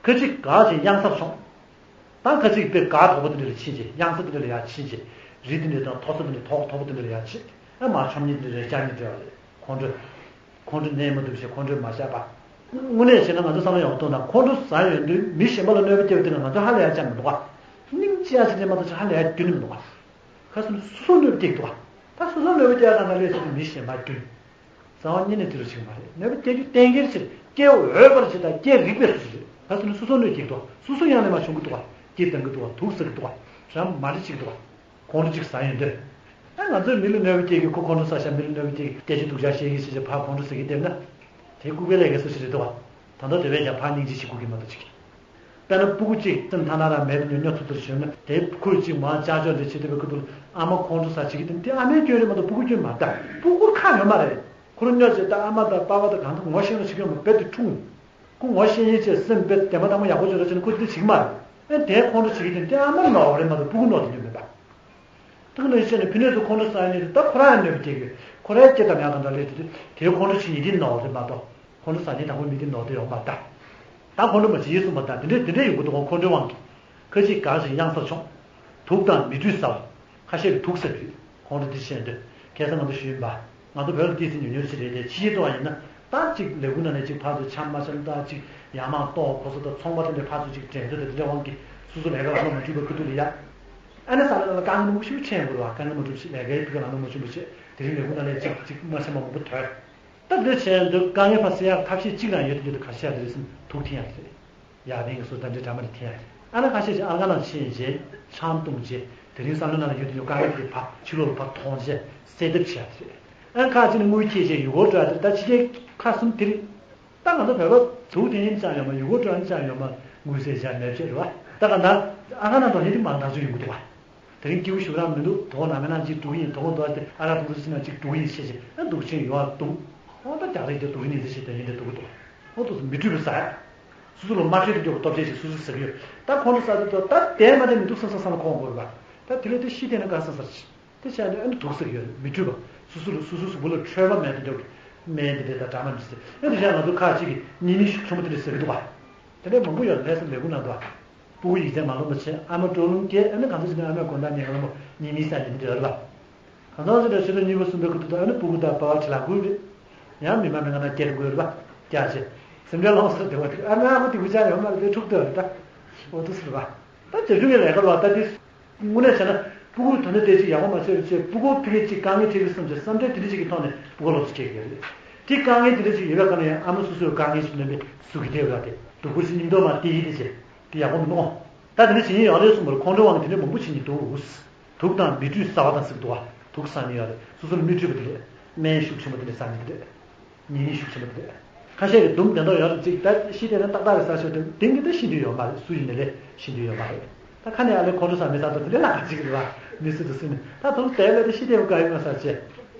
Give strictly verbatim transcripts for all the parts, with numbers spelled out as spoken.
ཁ་ཅིག་འགག་ཅིང་གཡང་སར་མཆོངས། ད་ཁ་ཅིག་དཔེ་འགག་དོག་པོ་དེ་འདྲ་ལ་ཕྱིན་བྱས། གཡང་ས་དེ་འདྲ་ལ་ཡར་ཕྱིན་བྱས། རི་དེ་འདྲ་དང་མཐོ་ས་དེ་འདྲ་མཐོ་མཐོ་པོ་དེ་འདྲ་ལ་ཡར་ཕྱིན། ཨ་མར་མཆོང་མཁན་དེ་འདྲ་རེད། བཅར་མཁན་དེ་འདྲ་རེད། ཁོང་ཁྲོ། ཁོང་ཁྲོ་གནས་མ་ཐུབ་བྱས་ཁོང་ཁྲོས་མ་བཞག་པ། དངོས་གནས་བྱས་ན་ང་ཚོ་བསམ་བློ་ཡག་པོ་གཏོང་དང་། ཁོང་ཁྲོ་ཟ་ཡོང་དུས་མི་གཞན་པ་ལ་གནོད་པ་སྐྱེལ་བ་དེ་ལ་ང་ཚོ་ཧ་ལས་ཡ་ཅང་མི་འདུག་ག་སྙིང་རྗེ་ཡ་ཞིག་ལས་མ་གཏོགས་ཅིག་ཧ་ལས་ཡ་རྒྱུན་ནས་མི་འདུག་ག་ཁ་སང་སོ་སོ་གནོད་པ་སྐྱེལ་གྱི་འདུག་ག་ད་སོ་སོ་གནོད་པ་སྐྱེལ་ཡ་གང་འདྲ་ལས་ཟེར་དུས་མི་གཞན་པ་རྒྱུན། རྩ་བ་ཉིད་ནས་དེ་རུ་ཞིག་མ་རེད། གནོད་པ་སྐྱེལ་རྒྱུ་གཏན་འཁེལ་ཕྱིར་སྐྱེལ་འོས་པར་བྱེད་དང་སྐྱེལ་རིགས་པའི་སུ་ཞིག་རེད། ད་དེ་ནི་སོ་སོ་གནོད་སྐྱེལ་གྱི་འདུག་སོ་སོ་ཡང་ནས་མ་བྱུང་གི་འདུག་ག་སྐྱེལ་བཏང་གི་འདུག་ག་དུག་ཟ་གི་འདུག་ག་རང་མ་འདྲི་བྱེད་ཀྱི་འདུག་ག་ཁོང་ཁྲོ་གཅིག་ཟ་ཡོང་དུས། ཨ་ང་ཚོས་མི་ལ་གནོད་པ་སྐྱེལ་གྱི། ཁོ་ཁོང་ཁྲོ་ཟ་ཤག་མི་ལ་གནོད་པ་སྐྱེལ་གྱི། སྐད་ཆ་སྡུག་ཅག་བཤད་ཀྱི་ཟེར་བྱས་ཕར་ཁོང་ཁྲོ་ཟ་གི་བསྡད་ན། དེ་ལྐུགས་པའི་ལས་ཀའི་སུ་ཞིག་རེད་འདུག་ག་ད་ལྟ་དེ་བས་ཀྱང་ཕར་སྙིང་རྗེ་བྱེད་དགོས་ཀྱི་མ་གཏོགས་ཅིག་དཔེར་ན་སྤུ་གུ་གཅིག་སེམས་ཐ་ན་རང་མེད་དུ་ཉོ་ཉོ་ཐུབ་ཐུབ་བྱུང་ན། དེ་ཁོས་གཅིག་མར་ཅག་ཅོག་འདྲ་བྱེད་ཐུབ་པའི་ཁུ་ཐུག་ལ་ཨ་མ་ཁོང་ཁྲོ་ཟ་བྱེད་ཀྱི་དེ། དེ་ཨ་མའི་སྐྱོན་རེད་མ་གཏོགས་སྤུ་གུ་སྐྱོན་མ་རེད་ད། སྤུ་གུར་ཁག་ཡོད་མ་རེད། ཁོ་རང་སྨྱོ་བྱས་ད་ཨ་མ་དང་པ་ཕ་དང་གང་ཐུབ་ངོ་ཤེས་ན་བྱེད་ཀྱི་ཡོད་མ་རེད། དེ་འཁྲུངས། ཁོ་ངོ་ཤེས་ཡིན་བྱས་སེམས་དཔེ་བདེན་པ་དང་པོ་ཡག་པོ་བྱུང་ར་བྱས་ན་ཁོ་དེ་འདྲ་བྱེད་ཀྱི་མ་རེད། ཨེ་དེ་ཁོང་ཁྲོ་བྱེད་ཀྱི་དེ་དེ་ཨ་མ་ནོར་བ་རེད་མ་གཏོགས་སྤུ་གུ་ནོར་དེ་ཉོ་མེད་པ། ཐུགས་ལ་བཤད་ནས་ཕི་ནས་ཚུར་ཁོང་ཁྲོ་ཟ་ཡ་ནི་ད་ཁོ་རང་ཡང་གནོད་པ་སྐྱེལ་གྱི། ཁོ་རང་ཡང་སྐྱེ་དམ་ཡང་དང་འདྲ་ལས་དེ་དེ་དེ་ཁོང་ཁྲོ་བྱེད་ཉིན་དེ་ནོར་དེ་མ་གཏོགས། ཁོང་ཁྲོ་ཟ་ཉིན་དང་པོ་མི་དེ་ནོར་དེ་ཡོང་མ་ད། ད་ཁོང་ཁྲོ་མ་བྱེད་ཡིན་གསུངས་པ་ད་དེ་འདྲས་དེ་འདྲས་ཡོང་གི་འདུག་ག་ཁོང་ཁྲོའི་དབང་གིས། ཁ་ཅིག་འགག་ཅིང་གཡང་སར་མཆོངས། དུག་དང་མེ་དྲོད་ཟ་བ། ཁ་ཤས་ཀྱིས་དུག་ཟ་གི་རེད། ཁོང་ཁྲོ་དེ་བཤད་འདོད། ཁ་སང་ང་ཚོ་ཞུས་ཡིན་པ། ང་ཚོ་བོད་ལ་ཏོག་ཙམ་ཉུང་ཉུང་ཞིག་རེད་དེ། ཕྱི་རྒྱལ་ཚོ་བ་ཡིན་ན་ད་ཅིག་ལས་ཁུངས་ནང་ནས་ཅིག་ཕར་ཚུར་འཆམ་མ་འཆམ། ད་ཅིག་ཡར་མར་གཏོང་གོ་ས་དང་ཚོང་པ་དེ་འདྲས་ཕར་ཚུར་ཅིག་འགྲན་རྩོད་དང་དེ་འདྲའི་དབང་གིས་སོ་སོ་ལས་ཀ་ལ་ལོ་མ་འཇུག་པའི་ཁུ་ཐུག་ལ་ཡ། ཨ་ནི་ས་ལ་ལ་དཀའ་ངལ་མང་པོ་ཞིག་འཕྲད་ཡོང་གི་རེད་བ། དཀའ་ངལ་མ་འགྲུབ་ཞིག་ལས་ཀའི་ཕི་ག་ལ་ལོ་མ་འཇུག་པ་བྱས་དེ་རིང་ལས་ཁུངས་ནང་ནས་ཅིག་ཅིག་མ་འཆམ་པ་མང་པོ་ཐོན། ད་འདི་བྱས་འདི་དཀའ་ངལ་ཕར་སེལ་ཡག་ཐབས་ཤེས་གཅིག་རང་ཡོད་དེ། འདི་ག་ཤེད་རེད་ཟེར་ན་དུག་འཐེན་ཡག་རེད། ཡར་འཐེན་གྱི་སོ་ད་འདྲེ་འདྲ་མ་རེད་འཐེན་ཡག་རེད། ཨ་ན་ཁ་ཤས་ཤིག་ཨར་ཁ་ནང་ཕྱིན་རྗེས་ཆང་བཏུང་རྗེས་དེ་རིང་བསམ་བློ་ནང་ལ་ཡོད་དེ་ཉོ་དཀའ་ངལ་དེ་ཕར་ཕྱི་ལོགས་ལ་ཕར་མཐོང་རྗེས་སེལ་ཐབས་བྱས་ཡག་རེད། ཨ་ཁ་ཅིག་ནི་དངུལ་ཁྱེར་རྗེས་ཡུལ་སྐོར་འགྲོ་ཡག་དེ། ད་ཕྱི་རྒྱལ་ཁག་གསུམ་དེ་རེད། ད་ང་ཚོ་བོད་པ་དུག་འཐེན་ཡག་ཅང་ཡོད་མ། ཡུལ་སྐོར་འགྲོ་ཡག་ཅང་ཡོད་མ། དངུལ་ཟས་བཞག་མེད་བྱས་རེད་བ། ད་ག་ད་ཨར་ཁ་ནང་དུ་ནི་དེ་མང་ཐག་ཆོད་ཡོང་གི་འདུག་བ། དེ་རིང་སྐྱིད་པོ་ཞུ་རང་མི་འདུག་དོ་དགོང་ནང་མི་ནང་གཅིག་འགྲོ་གི་ཡིན། དོ་དགོང་དོ་དེ་ཨ་རག་འཐུང་དུས་ཕྱི་ནང་གཅིག་འགྲོ་གི་ཡིན་ཞེས་བྱས། ཨ་འདུག་ཆེན་ཡོང་བ་འདུག་ཨོ་ད་རྒྱག་རེས་དེ་འདུག་གི་ནི་ཟེར་བྱས་དེ་ཡིན་དེ་འདུག་གི་འདུག་ཨོ་འདུག་མི་འགྲུལ་པའི་ཟ་ཡ། སོ་སོ་ལ་མ་ཤེས་དུ་འགྱོ་གི་སྟོབས་ཆེ་ཞིག་སོ་སོས་ཟ་གི་ཡོད། ད་ཁོང་ཚོ་ཟ་དུས་ད་ད་དེ་མ་དེ་མི་འདུག་བསམ་བསམ་བསམ་ལ་ཁོང་དགོས་རེད་པ། ད་དེ་ལས་དེ་ཤི་དེ་ནི་དགའ་ས་ས་རེད། དེ་བྱས་ནས་ཨ་ནི་དུག་ཟ་གི་ཡོད་རེད། མི་འགྲུལ་པ། སོ་སོ་ལ་སོ་སོའི་གཟུགས་པོ་ལ་འཕྲོད་པ་མེད་དུ་འགྱོ་གི། སྨན་དེ་འདྲས་ད་འདྲ་མ་འདྲ་ཟེར། ཨ་དེ་བྱས་ང་ཚོ་ཁ་ཅིག་གིས་ཉི་མའི་ཤུགས་ཆེན་པོ་དེ་འདྲས་ཟ་གི་འདུག་པ། དེ་འདྲས་མང་པོ་ཡོད་རེད། ལྷ་ས་ལས་ཁུངས་ནང་དུ་བ། སྤུ་གུ་ཡིག་ཚད་མ་ལོན་པ་བྱས། ཨ་མ་སྤྲོ་རླུང་སྐྱེས། ཨ་ནི་གང་ཚོད་ཅིག་ནས་ཨ་མས་དགོང་དག་ཉལ་ཁང་ལ་མོ་ཉི་མའི་ས་ཉིན་འདི་རེད་པ། གང་ཚོད་ཅིག་ནས་ཕྱི་ཟླ་གཉིས་པ་གསུམ་པའི་ཁ་ཐུག་ཏུ་ཨ་ནི་སྤུ་གུ་དང་པ་ཕ་ཁྲི་ལ་ཁུལ་རེད། ཡང་མི་མ་མི་ང་ན་སྐྱེལ་དགོས་རེད་པ། རྒྱག་བྱས། སེམས་ཁྲལ་ལོངས་སུ་བདེ་བ་འདུག་ཨ་མའི་ཨ་ཁུ་དེ་བུ་ཅག་ཡོད་མ་རེད་དེ་འཁྲུག་སྡོད་རེད་ད། འོ་དུ་ཟེར་བ། ད་བྱ་ཁྱུང་གི་ལས་ཀ་ལ་ད་དེ། དངོས་གནས་བྱས་ན་སྤུ་གུ་ད་ནི་དེ་ཅིག་ཡག་པོ་མ་བྱས་པའི་ཆེད་སྤུ་གུ་ཕ་གི་ཅིག་དཀའ་ངལ་འཕྲད་ཀྱི་བསམ་བྱས་བསམ་ཚུལ་དེ་འདྲ་ཅིག་གི་ཐོག་ནས་སྤུ་གུ་སློབ་གསོ་བྱེད་ཀྱི་ཡོད་རེད། དེ་དཀའ་ངལ་དེ་འདྲ་ཅིག་ཡོད་པའི་སྒང་ལ་ཡང་ཨ་མ་སོ་སོའི་དཀའ་ངལ་ཞིག་ལོན་པའི་ཟུག་གི་བསྡད་པ་དེ་སྡུག་པོ་ཞིག་སྙིང་སྟོབས་མ་དེ་ཡིན་དེ་བྱས་དེ་ཡག་པོ་མི་འདུག་ད་དེ་འདྲ་བྱེད་ཉེན་ཡོད་རེད་གསུངས་པར་ཁོང་ཁྲོའི་དབང་གིས་དེ་འདྲ་མང་པོ་བྱེད་ཉེན་འདུག་དུག་དང་མེ་དྲོད་ཟ་བ་དང་ཟེར་གི་འདུག་བ། དུག་ཟ་ཉེན་ཡོད་རེད། སོ་སོར་མི་འགྲུལ་པ་དེ་རེད། སྨན་ཤུགས་ཆེན་པོ་དེ་འདྲ་ཟ་ཉེན་དེ་རེད། ཉེན་ཉེན་ཤུགས་ཆེན་པོ་དེ་རེད། ཁ་ཤས་ཀྱིས་འདུམ་དེ་འདྲ་ཡོད་རེད། ཅིག་ད་ཤི་དེ་ནི་ཏག་ཏག་རེད་ཟེར་ཤོད་དེ་དེང་གི་ད་ཤི་འདོད་ཡོད་མ་རེད། སུ་ཡིན་ནའི་ལས་ཤི་འདོད་ཡོད་མ་རེད། ད་ཁ་ནས་ཨ་ལས་ཁོང་ཁྲོ་ཟ་མི་ཟ་དོ་དེ་འདྲ་ལ་ག་ཅིག་རེད་བ། མི་སུ་དེ་སུ་ནི་ད་དུང་དེ་ལས་དེ་ཤི་དེ་བ་ག་ཡོད་མ་ཟ་བྱས།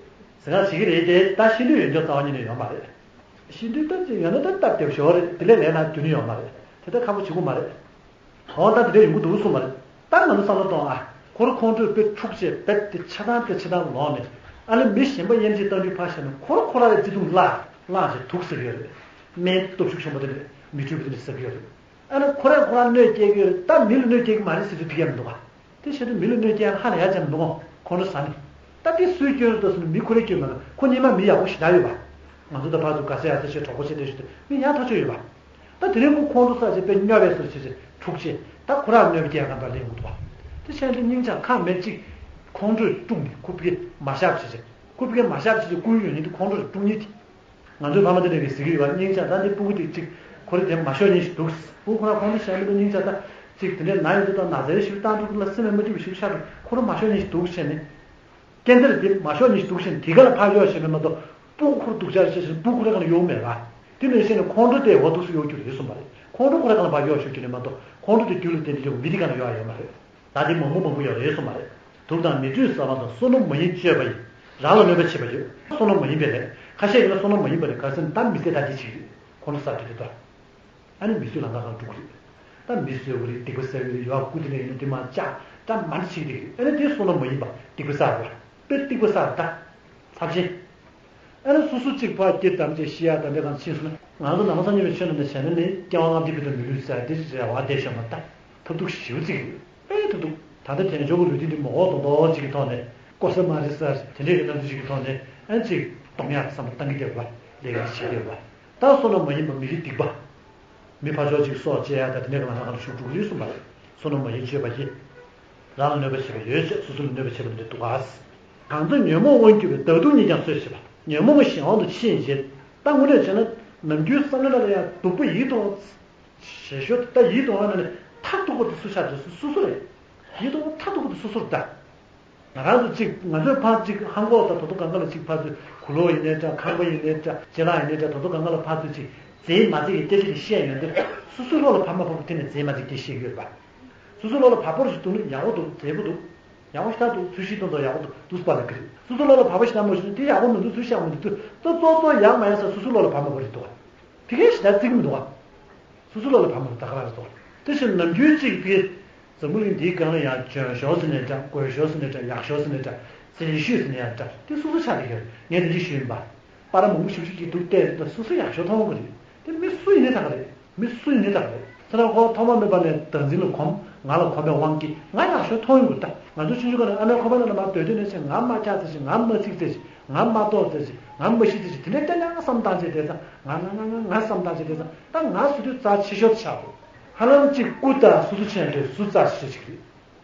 ཟེར་ག་ཞིག་གི་རེད་དེ། ད་ཤི་འདོད་ཡོད་འཇོག་རྩ་བ་ཉིད་ནས་ཡོད་མ་རེད། ཤི་འདོད་ད་ཅིག་ཡོད་ན་ད་སྟབས་བདེ་པོ་ཞོག་རེད། དེ་ལས་ལས་ན་རྒྱུ་ནི་ཡོད་མ་རེད། དེ་ད་ཁག་པོ་བྱེད་དགོས་མ་རེད། འོ་ད་དེ་འདྲ་ཡོང་གི་འདུག་གསུངས་པ་རེད། ད་ང་ཚོ་བསམ་བློ་གཏོང་ཨ། ཁོ་རང་ཁོང་ཁྲོས་དཔེ་འཁྲུག་བྱས་དཔེ་དེ་ཆ་ཚང་དེ་ཆ་ཚང་ལོག་ནས། ཨ་ལས་མི་གཞན་པ་དབྱེ་འབྱེད་གཏང་རྒྱུ་ཕར་བཞག་ན་ཁོ་རང་ཁོ་རང་ལ་བརྩེ་དུང་བརླག་བརླག་བྱས་དུག་ཟ་གི་ཡོད་རེད། སྨན་སྟོབས་ཤུགས་ཆེན་པོ་དེ་འདྲ་མེ་དྲོད་དེ་འདྲ་ཟ་གི་ཡོད་རེད། ཨ་ནི་ཁོ་རང་ཁོ་རང་གནོད་སྐྱེལ་གི་ཡོད་རེད། ད་མི་ལ་གནོད་སྐྱེལ་གི་མ་རེད་ཟེར་རྒྱུ་ཕི་ཡ་མི་འདུག་ག་དེ་བྱས་ཏེ་མི་ལ་གནོད་སྐྱེལ་ཧ་ལས་ཡ་ཅང་མི་འདུག་ག་ཁོང་ཁྲོ་ཟ་ནས། ད་དེ་སུའི་སྐྱོན་རེད་ཟེར་ན་མི་ཁོ་རའི་སྐྱོན་མ་རེད། ཁོ་སྔོན་མ་མི་ཡག་པོ་ཞེ་དྲག་ཡོད་པ། ང་ཚོ་ད་ཕར་ཚུར་དགའ་ས་ཡག་ས་བྱས་གྲོགས་པོ་བྱས་བསྡད་ཞུ་དུས་མི་ཡག་ཐག་ཆོད་ཡོད་པ། ད་དེ་རིང་ཁོ་ཁོང་ཁྲོ་ཟ་བྱས་དཔེ་སྨྱོ་བས་ཟེར་བྱས་བྱས་འཁྲུག་བྱས་ད་ཁོ་རང་གནོད་པ་སྐྱེལ་ག་འདྲ་ལེན་དགོས་འདུག་བ། དེ་བྱས་ཏེ་སྙིང་རྗེ་ཁག་མེད་ཅིག་ཁོང་ཁྲོས་དཀྲུགས་ནས་ཁོ་ཕ་གི་མ་བཞག་བྱས་བྱས་ཁོ་ཕ་གི་མ་བཞག་བྱས་བྱས་སྐུའི་ཡོན་ཏན་དེ་ཁོང་ཁྲོས་དཀྲུགས་ཉེན་དེ། ང་ཚོའི་ཕ་མ་དེ་འདྲ་གིས་ཟེར་གྱི་ཡོད་པ། སྙིང་རྗེ་ད་འདི་སྤུ་གུ་དེ་ཅིག་ཁོ་རེ་དེ་མ་ཤོར་ཉེན་ཞིག་འདུག་སྤུ་གུ་ཁོ་རང་ཁོང་ཁྲོ་བཞག་མི་འདུག་སྙིང་རྗེ་ད་ཅིག་དེ་འདྲའི་ན་ཡོད་དུས་དང་ན་ཚ་ཞིག་བཏང་འདུག་ལ་སེམས་མ་སྐྱིད་པ་ཞིག་ཤར་ཁོ་རང་མ་ཤོར་ཉེན་ཞིག་འདུག་བྱས་ནས། སྐྱེ་འཚར་དེ་མ་ཤོར་ཉིན་ཞིག་འདུག་བཞིན་དེ་ག་ལ་ཕར་གཡོག་བཞིན་པས་མ་གཏོགས་སྤུ་གུ་ཁོར་སྡུག་ཅག་བྱེད་བཞིན་སྤུ་གུ་ཁོ་རང་ག་ལ་གཡོག་མེད་པ། དེ་ནས་བཤད་ནས་ཁོང་ཁྲོ་དེ་འོ་འདུག་སེ་གཡོག་རྒྱུ་རེད་གསུངས་པ་རེད། ཁོང་ཁྲོ་ཁོ་རང་ག་ལ་ཕར་གཡོག་ཤོར་རྒྱུ་རེད་མ་གཏོགས་ཁོང་ཁྲོ་དེ་རྒྱུ་ལ་བརྟེན་ཏེ་ཡོང་མི་དེ་ག་ལ་གཡོག་ཡོད་མ་རེད། ད་དེ་མང་པོ་མང་པོ་ཡོད་རེད་གསུངས་པ་རེད། དུག་དང་མེ་དྲོད་ཟ་བ་དང་བསོད་ནམས་མ་ཡིན་སྤྱོད་པ་ཡིན། རང་ལ་གནོད་པ་བྱེད་པ་ཡོད། བསོད་ནམས་མ་ཡིན་པའི་ལས། ཁ་ཤས་ཡིན་ན་བསོད་ནམས་མ་ཡིན་པ་རེད། ག་རེ་ཟེར་ན་ད་མི་ཚེ་ད་འདི་བྱེད་ཀྱི་རེད། ཁོང་ཁྲོ་ཟ་རྒྱུ་དེ་ད། ཨ་ནི་མི་གསོད་ལམ་ཁ་སྒང་འགྲོ་གི་རེད། ད་མི་གསོད་དགོས་རེད། སྡིག་པ་བསགས་ཀྱི་རེད། ཡོད་པ་སྐུ་དེ་ལ་ཡིན་ན་དེ་མ་བཅག་ད་མ་འདྲ་བྱེད་ཀྱི་རེད། ཨ་ནི་དེ་བསོད་ནམས་མ་ཡིན་པ་སྡིག་པ་བསགས་དགོས། དཔེ་སྡིག་པ་བསགས་ད། ཚབས་ཆེན། ཨ་ནི་སོ་སོ་གཅིག་ཕར་སྐྱེ་དམ་བཅས་ཤི་ཡ་ད་འདྲ་གང་ཕྱིན་སོང་ན་ ང་ཚོ་ནང་པ་སངས་རྒྱས་པའི་ཆོས་ནང་ནས་བྱས་ན་ནི་སྐྱེ་བ་སྔ་ཕྱི་བར་དུ་མི་ལུས་ཟེར་དེ་རེ་བ་བསྡད་ཤོག་མ་ད་ཐབས་སྡུག་ཞེ་པོ་ཅིག་ཡོད། དཔེ་ཐུབ་ཐུབ། ད་ལྟ་དལ་འབྱོར་གྱི་ལུས་རྟེན་འདི་མ་འོག་མདོག་མདོག་ཅིག་གི་ཐོག་ནས་ལྐོག་ཟ་སྨ་རེ་ཟ་དེ་འདྲས་ཀྱི་རྣམ་འགྱུར་ཅིག་གི་ཐོག་ནས་ཨ་ཅིག་སྡོམ་ཡག་བསམ་བློ་བཏང་གི་བསྡད་པ། ལས་ཀ་བྱེད་ཀྱི་ཡོད་པ། ད་བསོད་ནམས་མ་ཡིན་པ་མི་རིགས་སྡིག་པ། མི་ཕར་ཕྱོགས་ཅིག་སྲོག་བཅད་ཡག་དང་དེ་འདྲས་ཀྱི་ལམ་ཁ་ལ་ཞུགས་འགྲོ་གི་ཡོད་གསུངས་པ་རེད། བསོད་ནམས་མ་ཡིན་སྤྱོད་པ་ཡིན། རང་ལ་གནོད་པ་བྱེད་པ་ཡོད་ཅེས་སོ་སོ་ལ་གནོད་པ་བྱེད་པ་འདི་འདུག་ག་གང་ཚེ་ཉོན་མོངས་དབང་གྱུར་པའི། བདག་སྡུག་གཉིས་ཀྱང་གསོད་བྱེད་པ། ཉོན་མོངས་པ་གཞན་དབང་དུ་ཕྱིན་རྗེས། ད་དངོས་གནས་བྱས་ན་ནམ་རྒྱུན་བསམ་བློ་ལ་ཡང་སྡུག་པོ་ཡིད་དུ་འོང་། ཞེ་ཞོར་ད་ཡིད་དུ་འོང་ན་ནི་མཐར་ཐུག་པ་དེ་སུ་ཆགས་འདུག་སུ་སུ་རེད། ཡིད་དུ་འོང་མཐར་ཐུག་པ་དེ་སུ་སུ་རེད་ད། ང་རང་ཚོ་གཅིག་ང་ཚོས་ཕར་གཅིག་ཧང་གོ་ད་དོ་དོ་གང་ག་ལ་གཅིག་ཕར་ཚུར་གུ་ལོ་ཡིན་ནའི་འདྲ། ཁང་པ་ཡིན་ནའི་འདྲ། ཅ་ལག་ཡིན་ནའི་འདྲ། དོ་དོ་གང་ག་ལ་ཕར་ཚུར་གཅིག་རྫས་མ་རྫས་ཀྱི་སྐད་ཆ་དེ་བཤད་ཡོང་དུས་སུ་སུ་བློ་ལ་བབས་མ་བབས་དེ་ནས་རྫས་མ་རྫས་སྐད་བཤད་ཡོད་པ། སོ་སོའི་བློ་ལ་བབས་པ་ཞིག་འདུག་ན་ཡག་པོ་འདུག་མཛེས་པོ་འདུག་ཡག་པོ་ཞེ་དྲག་འདུག་ཚུལ་ཤིང་སྟོན་ཐོག་ཡག་པོ་འདུག་འདུག་པ་ལ་ཀི་རེད། སོ་སོའི་བློ་ལ་བབས་པ་ཞིག་ན་མ་ཞིག་ན་དེ་ཡག་པོ་མི་འདུག་ཚུལ་ཤིང་ཡག་པོ་མི་འདུག་ད་གཙོ་གཙོ་ཡག་མ་ཡག་ས་སོ་སོའི་བློ་ལ་བབས་མ་བབས་རེད་འདུག་དེ་གས་ཞེ་དྲག་བརྩི་གི་མི་འདུག་ག་སོ་སོའི་བློ་ལ་བབས་མ་བབས་ད་ག་རང་རེད་འདུག་དེ་བཞིན་ནམ་རྒྱུན་གཅིག་དེ་འཛམ་བུ་གླིང་འདིའི་སྒང་ལ་ཡང་འཇོན་ཤོས་ཟེར་ནའི་འདྲ། རྒོད་ཤོས་ཟེར་ནའི་འདྲ། ཡག་ཤོས་ཟེར་ནའི་འདྲ། རྫིག་ཤོས་ཟེར་ནའི་ཡང་འདྲ། དེ་སོ་སོ་ཆགས་ཀྱི་ཡོད་རེད། ངས་དེ་འདྲ་ཞུས་ཡིན་པ། པར་མང་པོ་ཞིབ་ཞིབ་ཀྱིས་འདུག་བལྟས་ད་སོ་སོ་ཡག་ཤོས་མཐོང་གི་རེད། དེ་མི་སུ་ཡིན་ནའི་ད་ག་རེད། མི་སུ་ཡིན་ནའི་ད་ག་རེད། ཁྱེད་རང་ཁོ་ཐོག་མ་མེད་པ་ནས་བདག་འཛིན་ལ་གོམས། ང་ལ་གོམས་པའི་དབང་གིས་ང་ཡག་ཤོས་མཐོང་ཡོང་གི་རེད་ད། ང་ཚོ་ཆུང་ཆུང་སྒང་ནས་ཨ་མའི་ཁོག་པ་ནང་ལ་མར་སྡོད་དུས་ནས་བྱས་ང་མ་ཆགས་ཚར་ཞིག་ང་མ་ཚིག་ཚར་ཞིག་ང་མ་ལྟོགས་ཚར་ཞིག་ང་མ་ཤི་ཚར་ཞིག་དེ་འདྲའི་སྐྱ་རྐྱང་བསམ་བཏང་བྱས་བསྡད་ཙང་ང་ང་ང་ང་ང་བསམ་བཏང་བྱས་བསྡད་ཙང་ད་ང་སུ་དུས་རྩ་ཆེ་ཤོས་ཆགས་འདུག་ཧ་ལམ་གཅིག་སྐུ་དང་སོ་སོ་ཆེན་དུས་སུ་རྩ་ཆེ་ཤོས་ཅིག་རེད།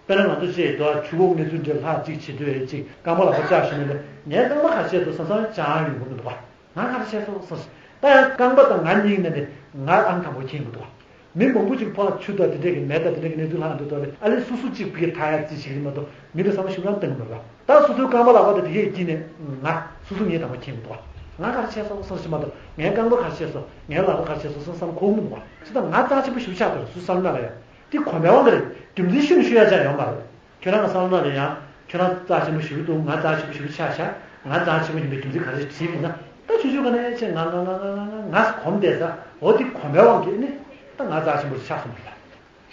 དཔེར་ན་ང་ཚོ་ཅིག་དོ་ཆུ་འོག་གནས་ཚུལ་འདྲ་ལྷག་ཅིག་བྱེད་དུས་ཅིག་རྐང་པ་ལག་པ་བཅག་ཞིག་ནས་ངའི་རྐང་པ་ག་བྱས་འདུག་བསམ་བསམ་ཅང་ཡོང་གི་མི་འདུག་ག་ང་ག་རེ་བྱས་སོང་བསམ་ཞིག་ད་ཡང་རྐང་པ་དང་ང་གཉིས་ནས་ནི་ང་ཨང་དང་པོ་འཁྱེར་གི་འདུག་ག་མི་མང་པོ་ཅིག་ཕར་ཆུ་དང་དེ་འདྲས་ཀྱི་མེ་དང་དེ་འདྲས་ཀྱི་གནས་ཚུལ་ལྷག་འདུག་དོ་རེད། ཨ་ལས་སོ་སོ་གཅིག་ཕ་གིར་ཐག་ཡག་རྩིས་བྱེད་ཀྱི་མ་གཏོགས་མི་ལ་བསམ་བློ་ཞིག་རང་གཏོང་གི་མ་རེད་པ། ད་སོ་སོའི་རྐང་པ་ལག་པ་དང་དེ་གས་དཀྱིལ་ནས་ང་སོ་སོ་ངའི་དང་པོ་འཁྱེར་གི་འདུག་ག་ང་ག་རེ་བྱས་སོང་བསམ་ཞིག་མ་གཏོགས་ངའི་རྐང་པ་ག་རེ་བྱས་སོང་ངའི་ལག་པ་ག་རེ་བྱས་སོང་བསམ་བསམ་འཁོར་གི་མི་འདུག་ག་ཅི་ལྟར་ང་རྩ་ཆེན་པོ་ཞིག་ཆགས་འདུག་སུ་བསམ་ན་ལ་ཡང་དེ་གོམས་པའི་དབང་གིས་རེད། རྒྱུ་མཚན་ཤེས་ནས་ཞུ་ཡག་ཅང་ཡོད་མ་རེད། ཁྱོད་རང་གི་བསམ་བློ་ལ་ཡང་ཁྱོད་རང་རྩ་ཆེན་པོ་ཞེ་པོ་འདུག་ང་རྩ་ཆེན་པོ་ཞེ་པོ་ཆགས་ཤག་ང་རྩ་ཆེན་པོ་ཡིན་པའི་རྒྱུ་མཚན་ག་རེ་དྲིས་པ་ཡིན་ན། ད་ཆུང་ཆུང་སྒང་ནས་ཅིག་ང་ང་ང་ང་ང་ང་ང་གོམས་བསྡད་ས་འོ་དེ་གོམས་པའི་དབང་གིས་ནི་ད་ང་རྩ་ཆེན་པོ་ཆགས་སོང་བ་རེད།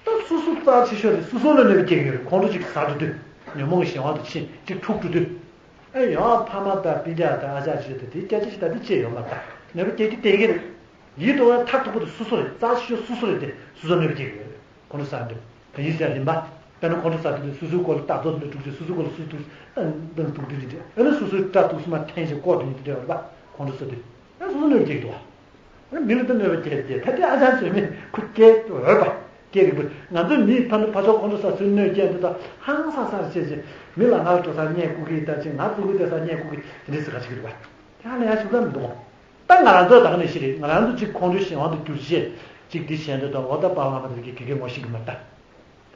ད་སོ་སོ་རྩ་ཆེ་ཤོས་རེད། སོ་སོ་ལ་གནོད་པ་སྐྱེལ་གྱི་ཡོད་རེད། ཁོང་ཁྲོ་ཅིག་ཟ་འགྲོ་དུས་ཉོན་མོངས་ཀྱི་གཞན་དབང་དུ་ཕྱིན་ཅིག་འཁྲུག་འགྲོ་དུས། ཨེ་ཡང་ཕ་མ་དང་སྤུན་ཀྱག་དང་ཨ་ཅག་ཅིག་དང་དེའི་སྐད་ཆ་ཞིག་ད་དེ་བྱས་ཡོད་མ་རེད། ད་གནོད་པ་སྐྱེལ་རྒྱུ་གཏན་འཁེལ་རེད། ཡིད་དུ་འོང་མཐར་ཐུག་པ་དེ་སོ་སོ་རེད། རྩ་ཆེ་ཤོས་སོ་སོ་རེད་དེ་སོ་སོ་གནོད་པ་སྐྱེལ་གྱི་ཡོད་རེད། ཁོང་ཁྲོ་ཟ་འདུག་ད་ཡིན་ཟེར་རིམ་པ། དཔེར་ན་ཁོང་ཁྲོ་ཟ་དུས་སོ་སོའི་སྐོར་ལ་ལྟ་རྟོག་འདི་འགྲུབ་ཅིང་སོ་སོའི་སྐོར་ལ་སོ་སོ་ཐུག་ཏང་ཏང་ཏུག་ཏི་རི་རེད། ཨ་ནི་སོ་སོའི་སྐྲ་ཏོག་སུ་མ་འཐེན་ཞིང་ལྐོག་ཏུ་ཡིན་དུ་འདྲ་བ་རེད་པ། ཁོང་ཁྲོ་ཟ་དུས་ཨ་སོ་སོ་གནོད་སྐྱེལ་གྱི་འདུག་བ། ཨ་ནི་མི་ལ་ད་གནོད་པ་སྐྱེལ་ཏེ་ད་དེ་ཨ་ཅང་བཟོས་མེད་ཁོ་སྐྱེལ་འོས་པ་སྐྱེལ་རིགས་པ། ང་ཚོ་མིའི་ཕ་ནུ་ཕ་ཚོ་ཁོང་ཁྲོ་ཟ་ཚུལ་གནོད་སྐྱེལ་འདི་དག་ཧང་སང་སང་བྱས་ཅིང་མི་ལ་ང་ལ་འགྲོ་སར་བསྙད་བཀུག་གི་ད་ཅིག་ང་ཚོ་ལུས་བསྡད་སར་བསྙད་བཀུག་གི་དེ་འདྲ་ཟེར་ག་ཅིག་རེད་པ། དེ་ཧ་ལས་ཡ་ཞུ་ལ་མི་འདུག་ད་ང་རང་ཚོ་ད་ག་ནས་ཤི་རེད། ང་རང་ཚོ་གཅིག་ཁོང་ཁྲོའི་གཞན་དབང་དུ་གྱུར་རྗེས་གཅིག་འདི་གཞན་དོན་དང་འོ་ད་པ་བ་མ་དེ་གི་གེ་གེ་ངོ་ཤེས་ཀྱི་མ་རེད་ད།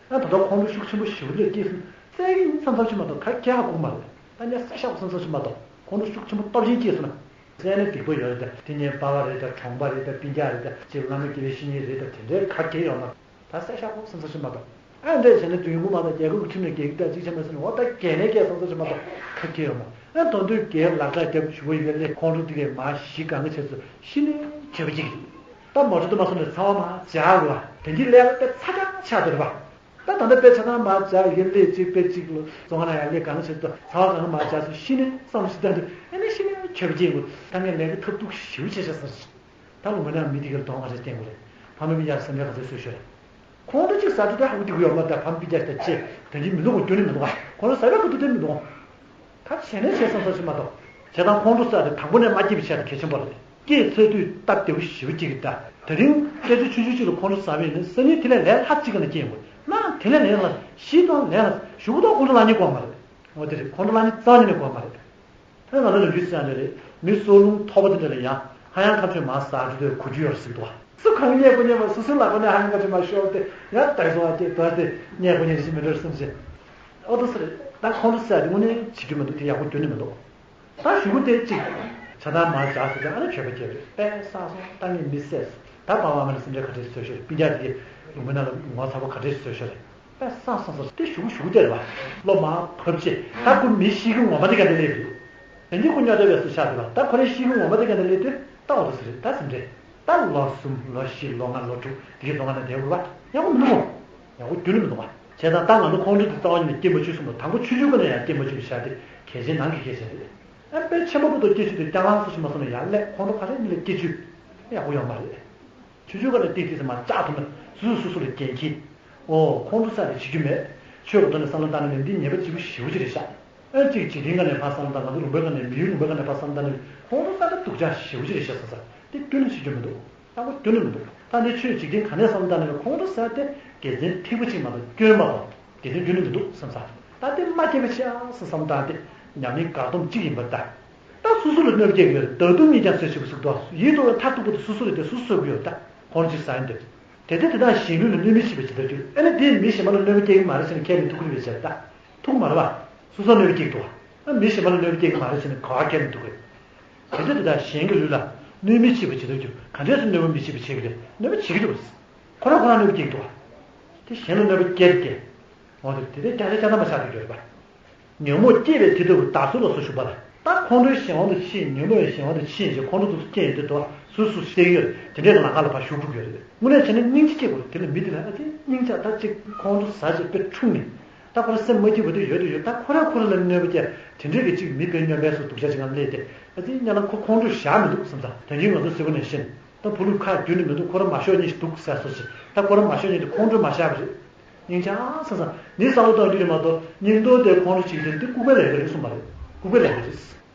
ད་ད་ལྟ་ཁོང་ཁྲོ་ཤུགས་ཆེན་པོ་ཞེ་པོ་འདི་སྐྱེས་སོང་བཙལ་གི་ཡིན་བསམ་བསམ་ཞིག་མ་གཏོགས་ག་གེ་ཧ་གོ་གི་མ་རེད། ད་ངས་ས་ཤ་བསམ་བསམ་ཞིག་མ་གཏོགས་ཁོང་ཁྲོ་ཤུགས་ཆེན་པོ་སྟོབས་ཆེན་སྐྱེས་སོང་ན། བཙལ་ནས་སྡིག་པ་ཡོད་རེད་ད། དེ་ནས་པ་བ་རེད་ད། གྲོང་པ་རེད་ད། སྤུན་ཀྱག་རེད་ད། གཅིག་བླ་མ་དགེ་བའི་བཤེས་གཉེན་རེད་ད། དེ་འདྲའི་ག་གེ་ཡོད་མ་རེད། ད་ས་ཤ་ཧོབ་སེམས་ཚོར་ཞིག་མ་གཏོགས། ཨ་འདྲས་བྱས་ན་དུས་ཡུན་མང་དང་རྒྱལ་ཁབ་ཀྱི་ཁྲིམས་ནས་རྒྱལ་ཁབ་དང་གཅིག་ཆ་མ་ཟིན་ནས་འོ་ད་རྒྱལ་ནས་རྒྱལ་སེམས་ཚོར་ཞིག་མ་གཏོགས་ག་གེ་ཡོད་མ་རེད། ཨ་དོན་དུ་རྒྱལ་ལག་ཆ་རྒྱབ་ཞུ་བ་ཡོད་ལས་ཁོང་ཁྲོ་དེ་གས་མ་གཞི་གང་གི་ཆེད་དུ་ཤི་ནས་བྱས་པ་གཅིག་རེད། ད་མ་འགྲོ་དུ་མ་སོང་ནས་ཚ་བ་མ་བྱ་དགོས་པ་དེ་འདི་ལས་ལ་དཔེ་ཚ་གྲང་ཆགས་འདུག་རེད་པ། ད་ད་ལྟ་དཔེ་ཆ་ཚང་མ་བྱ་ཡོད་ལས་གཅིག་དཔེ་གཅིག་ལོ་བཙོན་ཁང་ན་ཡང་ལས་གང་གི་ཆེད་དུ་ཚ་བ་གང་མ་བྱ་སོང་ཤི་ནས་བསམ་ཞིག་ད་འདུག་ཨ་ནི་ཤི་ནས་བྱས་པ་གཅིག་དགོས། ད་ངས་ལས་ཀ་ཐབས་སྡུག་ཞེ་པོ་བྱས་བྱས་ཟེར། ད་ལོ་མི་ནག་མི་དེ་གར་གདོང་ག་རེ་བསྟན་དགོས་རེད། ཕ་མ་མི་ཡར་སེམས་ཁྲལ་ག་ཚོད་བཟོས་ཤོད་རེད། ཁོང་ཁྲོ་གཅིག་ཟ་དུས་ད་ཧ་གོ་དེ་གོ་ཡོད་མ་རེད། ཕམ་པི་རྒྱ་ཆེ་ད་ཅེ་དོན་གྱི་མི་འདུག་གོ་རྒྱུ་ནི་མི་འདུག་ག་ཁོང་ཁྲོ་ཟ་བའི་གོ་དུ་དེ་མི་འདུག་ག་ད་བྱས་ནས་བྱས་སོང་ཟ་ཞིག་མ་གཏོགས། བྱས་ཙང་ཁོང་ཁྲོ་ཟ་དེ་དང་པོ་ནས་མ་སྐྱེས་པའི་ཆེད་དུ་གལ་ཆེན་པོ་རེད། སྐྱེས་ཚར་དུས་སྟབས་བདེ་པོ་ཞེ་པོ་སྐྱེ་གི་རེད་ད། དེ་རིང་སྐད་ཆ་ཆུང་ཆུང་གཅིག་ལ་ཁོང་ཁྲོ་ཟ་བས་ནི་སང་ཉིན་དེ་ལས་ལས་སླ་གཅིག་ག་ནས་སྐྱེ་ཡོང་གི་རེད། ན་དེ་ལས་ལས་སླ་ཞིག་དང་ལས་སླ་ཞུ་གུ་དང་ཁོང་ཁྲོ་ལ་ཉེ་གོ་མ་རེད། འོ་དེ་རེད། ཁོང་ཁྲོ་ལ་ཉེ་རྩ་བ་ཉིད་ནས་གོ་མ་རེད། ད་ང་ཚོ་ནམ་རྒྱུན་ཟེར་ཡ་འདྲ་རེད། མི་སྲོག་རླུང་ཐོག་པ་དེ་འདྲ་ལ་ཡང་ཧ་ཡང་ཁ་ཆོས་མ་ཟ་འགྲོ་དུས་གོ་རྒྱུ་ཡོད་རེད་ཟེར་གི་འདུག་བ། སུ་གང་རྙེད་པོ་རྙེད་པ་སོ་སོའི་ལག་པ་ནས་ཧ་ཡང་ཁ་ཆོས་མ་ཤོར་ཏེ་ཡང་ད་སོང་བ་སྐྱེས་དོར་ཏེ་རྙེད་པོ་རྙེད་ཞིག་མི་འགྲོ་བསམ་ཞིང་། ཨོ་ཏོ་སི་རེད། ད་ཁོང་ཁྲོ་ཟ་དེ་དངོས་གནས་བྱེད་རྒྱུ་མི་འདུག་དེ་ཡག་པོ་རྒྱུ་ནི་མི་འདུག་ད་གཞུག་གུ་དེ་གཅིག་བྱ་དང་མ་བྱ་ཟེར་ཏེ་ཨ་ནི་ཆོས་པ་སྐྱེས་རེད། དཔེ་བསགས་སོང་ད་ངས་མི་བསད་སོང་། ད་པ་བ་མ་ནི་སེམས་ཁྲལ་ག་འདྲས་བཟོས་ཤོར་རེད། སྤུན་ཀྱག་དེ་ལུང་པའི་ནང་ལ་ངོ་ཚ་པོ་ག་འདྲས་བཟོས་ཤོར་རེད། པས་སང་སང་སང་དེ་ཞུ་གུ་ཞུ་གུ་དེ་རེད་བ། བློ་མ་བབས་ཅེ་ད་ཁོ་མི་ཤི་གི་ངོ་མ་དེ་ག་དེ་ལས་རེད། དེ་འདི་ཁོ་སྨྱོ་དེ་བས་སུ་ཤ་དེ་བ། ད་ཁོ་རེ་ཤི་གི་ངོ་མ་དེ་ག་དེ་ལས་དེ་ད་འོ་དོ་སི་རེད། ད་སེམས་ཁྲལ་ད་ལོ་གསུམ་ལོ་བཞི་ལོ་ལྔ་ལོ་དྲུག་དེ་གི་ལོ་ལྔ་ན་དེ་བུར་བ་ཡག་པོ་མི་འདུག་གོ་ཡག་པོ་རྒྱུ་ནི་མི་འདུག་བ། བྱས་ཙང་ད་ང་ཚོ་ཁོང་ཁྲོ་དེ་རྩ་བ་ཉིད་ནས་སྐྱེ་མ་བཅུག་གསུངས་པ། དང་པོ་ཆུང་ཆུང་ཀ་ནས་ཡང་སྐྱེ་མ་བཅུག་པའི་ཤ་དེ་གལ་ཆེན་ནང་གི་གལ་ཆེན་རེད། ཨ་དཔེ་ཆེན་པོ་བུ་དོ་སྐྱེ་ཆུ་དེ་རྐྱང་ལང་སོ་ཞིག་མ་སོང་ན་ཡང་ལས་ཁོང་ཁྲོ་ག་རེ་ནི་ལས་སྐྱེ་ཆུ། ཡག་པོ་ཡོད་མ་རེད། ཆུང་ཆུང་སྒང་ནས་ཏིག་ཏིག་ཙམ་མར་བཅག་ཐུབ་ན་སོ་སོ་སོ་སོ་ལ་འགན་འཁྱེར། ཨོ་ཁོང་ཁྲོ་ཟ་རེ་བྱེད་རྒྱུ་མེད། ཆོས་ཀྱི་ཐོག་ནས་བསམ་བློ་བཏང་ན་ནི་འདི་ཉེས་པ་ལྕི་པོ་ཞེ་པོ་ཅིག་རེད་ཤག་ཨ་ཅིག་འཇིག་རྟེན་སྒང་ནས་ཕར་བསམ་བློ་བཏང་ན་ང་ཚོ་ལུང་པའི་སྒང་ནས་མི་ཡུལ་ལུང་པའི་སྒང་ནས་ཕར་བསམ་བློ་བཏང་ན་ཁོང་ཁྲོ་ཟ་ད་སྡུག་ཅག་ཞེ་པོ་ཅིག་རེད་ཤག་བསམ་ས་དེ་སྐྱོན་ནི་བྱེད་རྒྱུ་མི་འདུག་ཡག་པོ་སྐྱོན་ནི་མི་འདུག་ད་འདི་ཆོས་འཇིག་རྟེན་ག་ནས་བསམ་བློ་བཏང་ན་ཁོང་ཁྲོ་ཟ་དེ་དགེ་མཚན་ཐིགས་པ་གཅིག་མ་གཏོགས་སྐྱོན་མ་གཏོགས་དགེ་མཚན་སྐྱོན་ནི་མི་འདུག་བསམ་ས། ད་དེ་མ་སྐྱེ་བ་ཆེ་ཨ་སེ་བསམ་བློ་བཏང་སྟེ་ཉམས་ལེན་དགག་སྡོམ་གཅིག་ཡིན་པར་ལྟ། ད་སོ་སོ་ལ་གནོད་པ་སྐྱེལ་གྱི་ཡོད་རེད། ད་དུང་ངེད་ཀྱང་ཟེར་ཞིག་པ་ཟིག་ཏོ་ཡིད་དུ་འོང་ཐག་ཐུག་པོ་དེ་སོ་སོ་རེད་དེ་སོ་སོ་གི་ཡོད་ད། ཁོང་ཅིག་ཟ་ཡིན་དེ། དེ་དེ་དེ་དག་གཞན་ལུས་ལ་གནོད་མི་བྱེད་པ་ཇི་ལྟར་འགྱུར། ཨ་ནི་དེས་མི་གཞན་པ་ལ་གནོད་པ་སྐྱེལ་གི་མ་རེད་ཟེར་ནས་ཁས་ལེན་ཐུབ་ཀྱི་རེད་པས་ཟེར་ད། ཐུབ་མ་རེད་པ། སོ་སོ་གནོད་པ་སྐྱེལ་གི་འདུག་བ། ཨ་མི་གཞན་པ་ལ་གནོད་པ་སྐྱེལ་གི་མ་རེད་ཟེར་ནས་ག་བ་ཁས་ལེན་ཐུབ་ཀྱི་རེད། དེ་དེ་དེ་དག་གཞན་གྱི་ལུས་ལ་གནོད་མི་བྱེད་པ་ཇི་ལྟར་འགྱུར། ག་འདྲས་སུ་གནོད་པ་མི་བྱེད་པ་བྱེད་ཀྱི་རེད། གནོད་པ་བྱེད་ཀྱི་འདུག་བ། ཁོ་རང་ཁོ་རང་གནོད་པ་སྐྱེལ་གི་འདུག་བ། དེ་གཞན་ལ་གནོད་པ་སྐྱེལ་གི་འོ་དེ་དེ་དེ་ཀྱང་ཀྱང་ན་མ་ཆགས་ཀྱི་འགྱུར་བ། ཉོན་མོངས་སྐྱེས་པའི་དེ་ལྟ་བུ་བདག་སོགས་ལ་སོགས་ཞུགས་པ་ལ། ད་ཁོང་ཁྲོའི་གཞན་དབང་དུ་ཕྱིན། ཉོན་མོངས་པའི་གཞན་དབང་དུ་ཕྱིན་ཞེས་ཁོང་ཁྲོ་ཚོ་སྐྱེ་ཡོང་དུས་དོ་སོ་སོ་སྐྱེ་ཡོད་དེ་འདྲའི་གི་ལམ་ཁ་ལ་ཕར་ཞུགས་དགོས་ཀྱི་ཡོད་རེད། དངོས་གནས་བྱས་ན་སྙིང་རྗེ་སྐྱེ་དགོས་རེད། དེ་ལ་མི་དེ་ལ་ཨ་ཙི་སྙིང་རྗེ་ད་ཅིག་ཁོང་ཁྲོ་ཟ་བྱས་དཔེ་འཁྲུག་ནས་ད་ཁོ་རང་ཁོ་རང་ལ་གནོད་པ་སྐྱེལ། ད་ཁོ་རང་ཁོ་རང་ལ་གནོད་པ་སྐྱེལ་དེ་འདྲའི་གི་ཅིག་མི་དཔེ་སྨྱོན་པའི་སོ་སྡུག་ཅག་ཅིག་ངང་སླེབས་ཏེ་ཨ་ཙི་ཉ་ལ་ཁོ་ཁོང་ཁྲོ་བཞག་མི་འདུག་བསམ་ཙང་དོན་གྱིས་ང་ཚོ་སྲིད་པ་ནས་ཤེས། ད་བུ་ལུག་ཁ་རྒྱུན་ནས་མི་འདུག་ཁོ་རང་མ་ཤོར་ཉིན་ཞིག་འདུག་ཟེར་སོ་ཞིག་ད་ཁོ་རང་མ་ཤོར་ཉིན་དུ་ཁོང་ཁྲོ་མ་བཞག་པ་རེད། སྙིང་རྗེ་ཨང་སང་སང་ནི་བསམ་བློ་གཏོང་རྒྱུ་རེད་མ་གཏོགས་སྙིང་སྟོབས་དེ་ཁོང་ཁྲོ་བྱེད་ཀྱི་དེ་ལྐུགས་པའི་ལས་ཀ་རེད་གསུངས་པ་རེད། ལྐུགས་པའི་ལས་ཀ་རེད།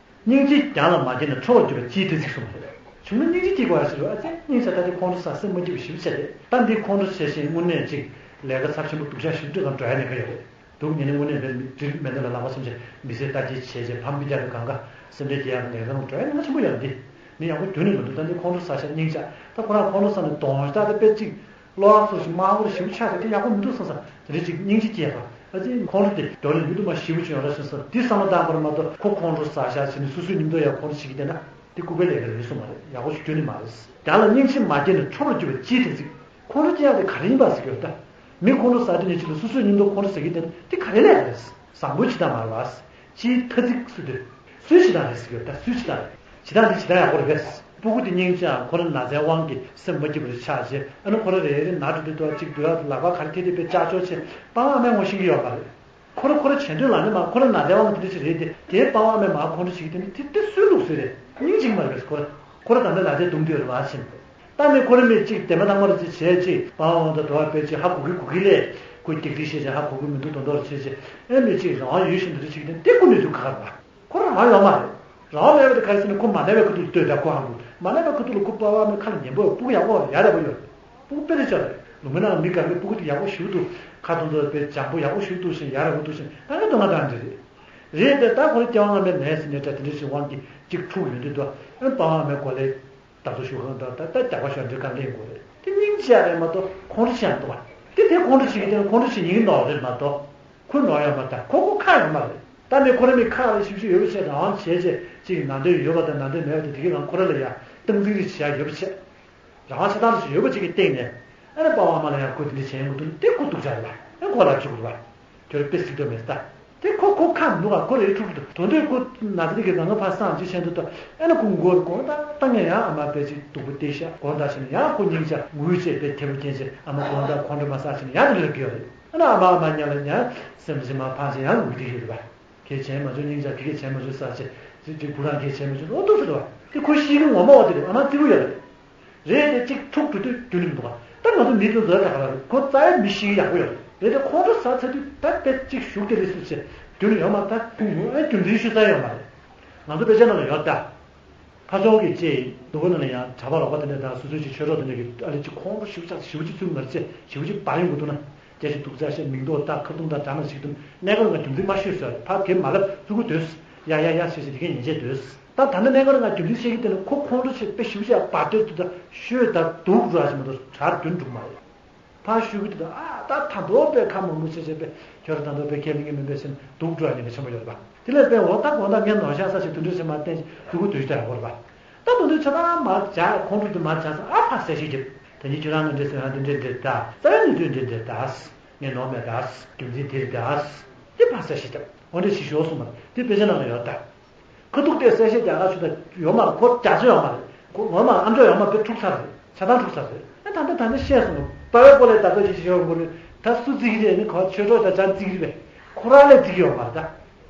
སྙིང་རྗེ་རྒྱང་ལ་མ་བསྐྱལ་ན་ཁྲོ་བར་གྱུར་པ་ཅིའི་ཐ་ཚིག་གསུངས་པ་རེད། བྱུང་ན་སྙིང་རྗེ་སྐྱེ་དགོས་ཡ་ཟེར་བ་ཚེ་སྙིང་རྗེ་ད་དེ་ཁོང་ཁྲོ་ཟ་སེམས་མ་སྐྱིད་པ་ཞིབ་བྱས་ཏེ་ད་འདི་ཁོང་ཁྲོ་བྱས་ཤིང་དངོས་གནས་ཅིག་ལས་ཀ་ཚབས་ཆེན་པོ་སྡུག་ཅག་ཞིབ་འདྲི་དང་འགྲོ་ཡ་ནི་ག་ཡོད་རེད། འདུག་ཉིན་ནི་དངོས་གནས་མེད་འདྲིར་མེད་འདྲ་ལ་ལག་པ་སེམས་ཅན་མི་ཚེ་ལྟ་སྐྱེལ་བྱས་བྱས་ཕམ་པི་རྒྱག་གི་གང་ག་སེམས་ཁྲལ་སྐྱེ་ཡག་གི་ལས་ཀ་རུ་འགྲོ་ཡ་ནི་ང་ཆེན་པོ་ཡོད་འདི། མི་ཡག་པོ་རྒྱུན་ནས་མི་འདུག་ད་འདི་ཁོང་ཁྲོ་ཟ་ཤ་སྙིང་ཆ་ད་ཁོ་རང་ཁོང་ཁྲོ་ཟ་ནས་གདོང་ཞིག་ད་ད་དཔེ་གཅིག་བློ་ཁ་ཚོ་ཞིག་དམར་པོ་ཞིབ་ཆགས་ཏེ་དེ་ཡག་པོ་མི་འདུག་བསམ་ས་དེ་འདྲ་ཅིག་སྙིང་རྗེ་སྐྱེས་པ་ཨ་ཙི་ཁོང་ཁྲོ་དེ་མགྱོགས་ནས་མི་འདུག་མ་ཞེ་པོ་ཅིག་ཡོང་ར་ཤོད་ས་འདི་བསམ་བློ་བཏང་པར་མ་གཏོགས་ཁོ་ཁོང་ཁྲོ་ཟ་ཤ་བྱས་ནས་སོ་སོའི་མཉམ་དུ་ཡང་ཁོང་ཁྲོ་བྱེད་ཀྱི་བསྡད་ན་དེ་ལྐུགས་པའི་ལས་ཀ་རེད་གསུངས་མ་རེད། ཡག་པོ་ཞིག་རྒྱུན་ནས་མ་རེད། རྒྱང་ལ་སྙིང་རྗེ་མ་སྐྱེས་ནས་ཁྲོ་བར་གྱུར་པ་ཅིའི་ཐ་ཚིག་ཁོང་ཁྲོ་སྐྱེ་ཡག་དེ་ག་རེ་ཡིན་པ་ཟེར་གྱི་ཡོད་ད། མི་ཁོང་ཁྲོ་ཟ་དུས་ནས་ཕྱི་ལ་སོ་སོའི་མཉམ་དུ་ཁོང་ཁྲོ་ཟ་གི་དེ་དེ་ག་རེ་ལས་ཀ་རེད། བཟང་པོའི་ཇི་ལྟར་མ་རེད་པ། ཅིའི་ཐ་ཚིག་སུ་དེ། སུའི་ཇི་ལྟར་རེད་ཟེར་གྱི་ཡོད་ད་སུའི་ཇི་ལྟར་རེད། ཇི་ལྟར་འདི་ཇི་ལྟར་ཡག་པོ་རེད་པས། སྤུ་གུ་དེ་སྙིང་རྗེའམ་ཁོ་རང་ན་ཚའི་དབང་གིས་སེམས་མ་སྐྱིད་པ་རེ་ཆགས་རྗེས་ཨ་ནི་ཁོ་རང་རེ་རེ་ན་དུ་དུ་དུ་གཅིག་སྡོད་ཡག་ལག་པ་ག་རེ་ཐེ་ཐེ་པའི་ལྕགས་ཅོག་ཆེ་པང་ཨ་མའི་ངོ་ཤེས་ཀྱི་ཡོད་པ་རེད། ཁོ་ར་ཁོ་ར་བྱེད་འདོད་ལ་ནི་མ་ཁོ་ར་ན་ཚའི་དབང་གིས་དེ་འདྲ་ཞིག་རེད་དེ་དེའི་པང་ཨ་མའི་མ་ཁོང་ཁྲོ་ཞིག་དེ་ནི་དེ་དེ་སུའི་ལུགས་སུ་རེད། སྙིང་རྗེ་མ་རེད་པས་ཁོ་ར་ཁོ་ར་ད་ལྟ་ན་ཚའི་གདུང་དུ་ཡོད་རེད་བ་ཕྱིན། ད་ནི་ཁོ་ར་མི་གཅིག་དེ་མ་ཐང་མ་ར་ཅིག་བྱས་ཅིག་པང་ཨ་མ་དང་དུ་བ་པའི་ཅིག་ཧ་གོ་གི་གོ་གི་ལས་ཁོ་སྐྱིད་སྐྱིད་བཤད་ཅིག་ཧ་གོ་གི་མི་འདུག་དོན་དོར་བྱས་ཅིག་ཨེ་མི་གཅིག་རང་དབང་ཡོད་བཞིན་དུ་ཅིག་དེ་དེ་ཁོ་ནུས་ཚུགས་ཁ་ཁར་བ། ཁོ་རང་རང་ཡོད་མ་རེད། རང་མེད་པ་དེ་ག་རེ་ཟེར་ན་ཁོ་མ་ནས་པའི་ཁུ་ཐུག་ལ་ལྟོས་ད་ཁོ་ཧམ་པོ་མ་ནས་པའི་ཁུ་ཐུག་ལ་ཁོ་པ་བ་མའི་ཁ་ལ་ཉན་པོ་སྤུ་གུ་ཡག་པོ་ཡག་ར་པོ་ཡོད། སྤུ་གུ་དཔེ་རེ་ཆགས་རེད། ལུང་མའི་ནང་མི་ག་གི་སྤུ་གུ་དེ་ཡག་པོ་ཞིག་འདུག་ཁ་ཐུག་ཐུག་པའི་བྱམས་པོ་ཡག་པོ་ཞིག་འདུག་ཞེས་ཡག་ར་པོ་འདུག་ཞེས་ད་ནི་དོ་སྣང་གཏོང་འདྲ་རེད། རེད་དེ་ད་ཁོ་རང་སྐྱེ་བ་སྔ་མའི་ནད་ཟེར་ནས་འདྲ་དེ་འདྲ་ཞིག་དབང་གིས་གཅིག་འཁྲུག་ཡོང་དུས་དོ་ཨེ་པ་བ་མའི་སྐོར་ལས། ད་གཟོད་ཞུ་གང་ད་ད་རྒྱག་པ་ཞོར་འདྲི་གང་ལེན་དགོས་རེད། དེ་སྙིང་རྗེ་རེད་མ་གཏོགས་ཁོང་ཁྲོ་ཤི་ཡང་འདུག་བ། དེ་དེ་ཁོང་ཁྲོ་ཤི་གི་དེ་ཁོང་ཁྲོ་ཤི་ཡིན་ནོག་རེད་མ་གཏོགས་ཁོ་ནོར་ཡོད་མ་ད་ཁོ་ཁོ་ཁག་ཡོད་མ་རེད། ད་ནི་ཁོ་རང་མི་ཁག་རེ་ཞིབ་ཞིབ་ཡོད་པ་བྱས་རང་དབང་བྱས་བྱས་ཅིག་ན་འདོད་ཡོད་པ་དང་ན་འདོད་མེད་པ་དེ་དེ་གི་རང་ཁོ་ར་ལ་ཡ་སྟངས་འཛིན་རེ་བྱེད་ཡ་ཡོད་པ་བྱས། རང་དབང་ཆ་ཚང་རེ་ཞིག་ཡོད་པ་ཅིག་གི་སྟེང་ནས་ཨ་ནི་པ་བ་མ་ལ་ཡང་ཁོ་དེ་འདྲ་བྱས་ཡོང་གི་འདུག་ན་དེ་ཁོ་སྡུག་ཅག་རེད་པ། ཨ་ཁོ་ལ་བཅུག་རེད་པ། དེར་དཔེ་སྲིད་དོ་མེད་ད། དེ་ཁོ་ཁོ་ཁ་མི་འདུག་ག་ཁོ་རེ་ཐུག་གི་འདུག་དོན་དུ་ཁོ་ན་ཚ་དེ་གི་རང་ང་ཕར་སངས་རྒྱས་ཆེན་དུ་ད་ཨེ་ན་ཁོ་མགོ་རུ་གོང་ད་ད་ངས་ཡང་ཨ་མ་པེ་ཅིག་སྡུག་པོ་སྟེར་ཤག་གོང་ད་ཕྱིན་ན་ཡང་ཁོ་སྙིང་རྗེ་ངུས་བྱས་པའི་ཐེ་བོ་སྐྱེན་བྱས་ཨ་མ་གོང་ད་ཁོང་ཁྲོ་མ་ཟ་ཕྱིན་ན་ཡང་དེ་ལས་གི་ཡོད་རེད། ཨ་ན་ཨ་མ་ཨ་མ་ཉལ་ལ་ཉལ་སེམས་ཅན་མ་ཕངས་བྱས་ཡང་ངུས་དེ་ཡོད་རེད་པ། གལ་ཆེན་མ་བྱུང་སྙིང་རྗེ་གི་གལ་ཆེན་མ་བྱུང་ཟ་བྱས་ཅིག་ཅིག་བུ་རང་གལ་ཆེན་མ་བྱུང་ཨོ་ཏོ་ཟེར་བ་དེ་ཁོ་ཤི་གི་ངོ་མ་བ་དེ་རེད་ཨ་མ་རྩིས་པོ་ཡོད་རེད། རེད་དེ་གཅིག་ཐུག་འགྲོ་དུས་རྒྱུན་རིང་འདུག་ག་ད་ང་ཚོ་མི་ཚོ་འཛོལ་ད་ག་ར་རེད་ཁོ་རྩ་ཡ་མི་ཤི་ཡག་པོ་ཡོད་རེད་དེ་ཁོང་ཁྲོ་ཟ་ཚར་དུས་ད་དཔེ་གཅིག་ཞུགས་དེ་ལས་སུ་ཆེ་རྒྱུན་ཡོད་མ་ད་ཁུ་ངུ་ཨེ་རྒྱུན་འཛིན་ཞུ་ས་ཡོད་མ་རེད། ང་ཚོ་དཔེ་ཆ་ནང་ལ་ཡོད་ད། ཕ་ཆུང་གི་ཅེས་འདུག་ག་ནང་ལ་ཡང་གྲྭ་པ་ལོག་པ་དེ་འདྲ་དང་སོ་སོའི་ཅིག་ཆོས་གྲོགས་དེ་འདྲ་གི་ཨ་ལས་ཅིག་ཁོང་ཁྲོ་ཞིབ་ཆགས་ཞིབ་ཅིག་ཚུལ་མར་ཆེ་ཞིབ་ཅིག་བ་ཡོང་གི་འདུག་ན། སྐྱ་ཞིག་སྡུག་ཅག་ཤེས་མིང་འདོགས་ད་ཁ་བརྡུང་ད་དྲ་མ་ཞིག་འདུག་གནས་སྐབས་ང་རྒྱུ་མཚན་མ་ཤོད་ཟེར་ཕ་གི་མ་ལབ་ཚུར་གུ་སྡོད། ཡ་ཡ་ཡ་ཞེས་ཞེས་དེ་གས་ཉན་བྱས་སྡོད། ད་ད་ནི་གནས་སྐབས་ང་རྒྱུ་མཚན་ཤེས་ཀྱི་དེ་ནི་ཁོ་ཁོང་ཁྲོ་ཆེ་དཔེ་ཞིབ་ཅིག་བར་སྟོད་དུ་ད་ཤོད་ད་སྡུག་འགྲོ་ཞིག་མ་གཏོགས་དྲག་རྒྱུན་འགྲུབ་མ་རེད། ཕར་ཞུ་གི་འདུག་ད་ཨ་ད་ད་མདོ་དཔེ་ཁ་མང་པོ་བྱས་བྱས་པས་ཁྱོད་ར་ད་མདོ་དཔེ་ཁས་ལེན་གྱི་མིན་པས་ཟེར་ནས་སྡུག་འགྲོ་ཡ་ཉེན་ཁ་ཆེན་པོ་ཡོད་རེད་པ། དེ་ལས་དཔེ་འོ་ད་དགོང་དག་ངས་ནོར་ཤག་ས་ཞིག་དུ་འགྲོས་ཟེར་མ་བསྟན་ཞིག་དུ་གུ་དུ་ཞིག་ད་ཡག་པོ་རེད་པ། ད་དུ་འདི་ཆ་ཚང་མར་བྱ་ཁོང་ཁྲོ་དུ་མར་བྱ་ས་ཨ་ཕ་ས་ཞིག་རྒྱབ། ད་ནི་ཁྱོད་རང་ངས་འདྲེ་ཟེར་ཡང་འདི་འདྲེ་འདྲེ་ད་རྩ་བའི་ནུས་མཐུ་འདྲེ་འདྲེ་ད་ངས་ནོར་མེད་ད་རྒྱུ་མཚན་དེ་རེད་ད། དེ་ཕ་ས་ཞིག་རྒྱབ་འོ་འདྲེ་ཞིག་ཞོག་གསུངས་པ་དེ་དཔེ་ཆ་ནང་ལ་ཡོད་ད། ཁ་ཐུག་དེ་གསལ་བཤད་རྒྱག་ག་ཆུ་ད་ཡོད་མ་རེད་ཁོ་རྒྱ་ཆེ་ཡོད་མ་རེད་ཁོ་ངོ་མ་ཨམ་ཅོག་ཡོད་མ་དཔེ་འཁྲུག་ཚར་རེད་ཆ་ཚང་འཁྲུག་ཚར་རེད་ཨ་ད་ལྟ་ད་ནི་བཤད་སོང་པ་བའི་སྐོར་ལས་ད་ལྟ་ཞིག་ཞིག་ཡོད་དགོས་རེད་ད་སུ་བརྩི་གི་རེད་ནི་ག་ཆོས་གྲོགས་ད་ཅང་བརྩི་གི་རེད་པས་ཁོ་རང་ལས་བརྩི་གི་ཡོད་མ་རེད་ད་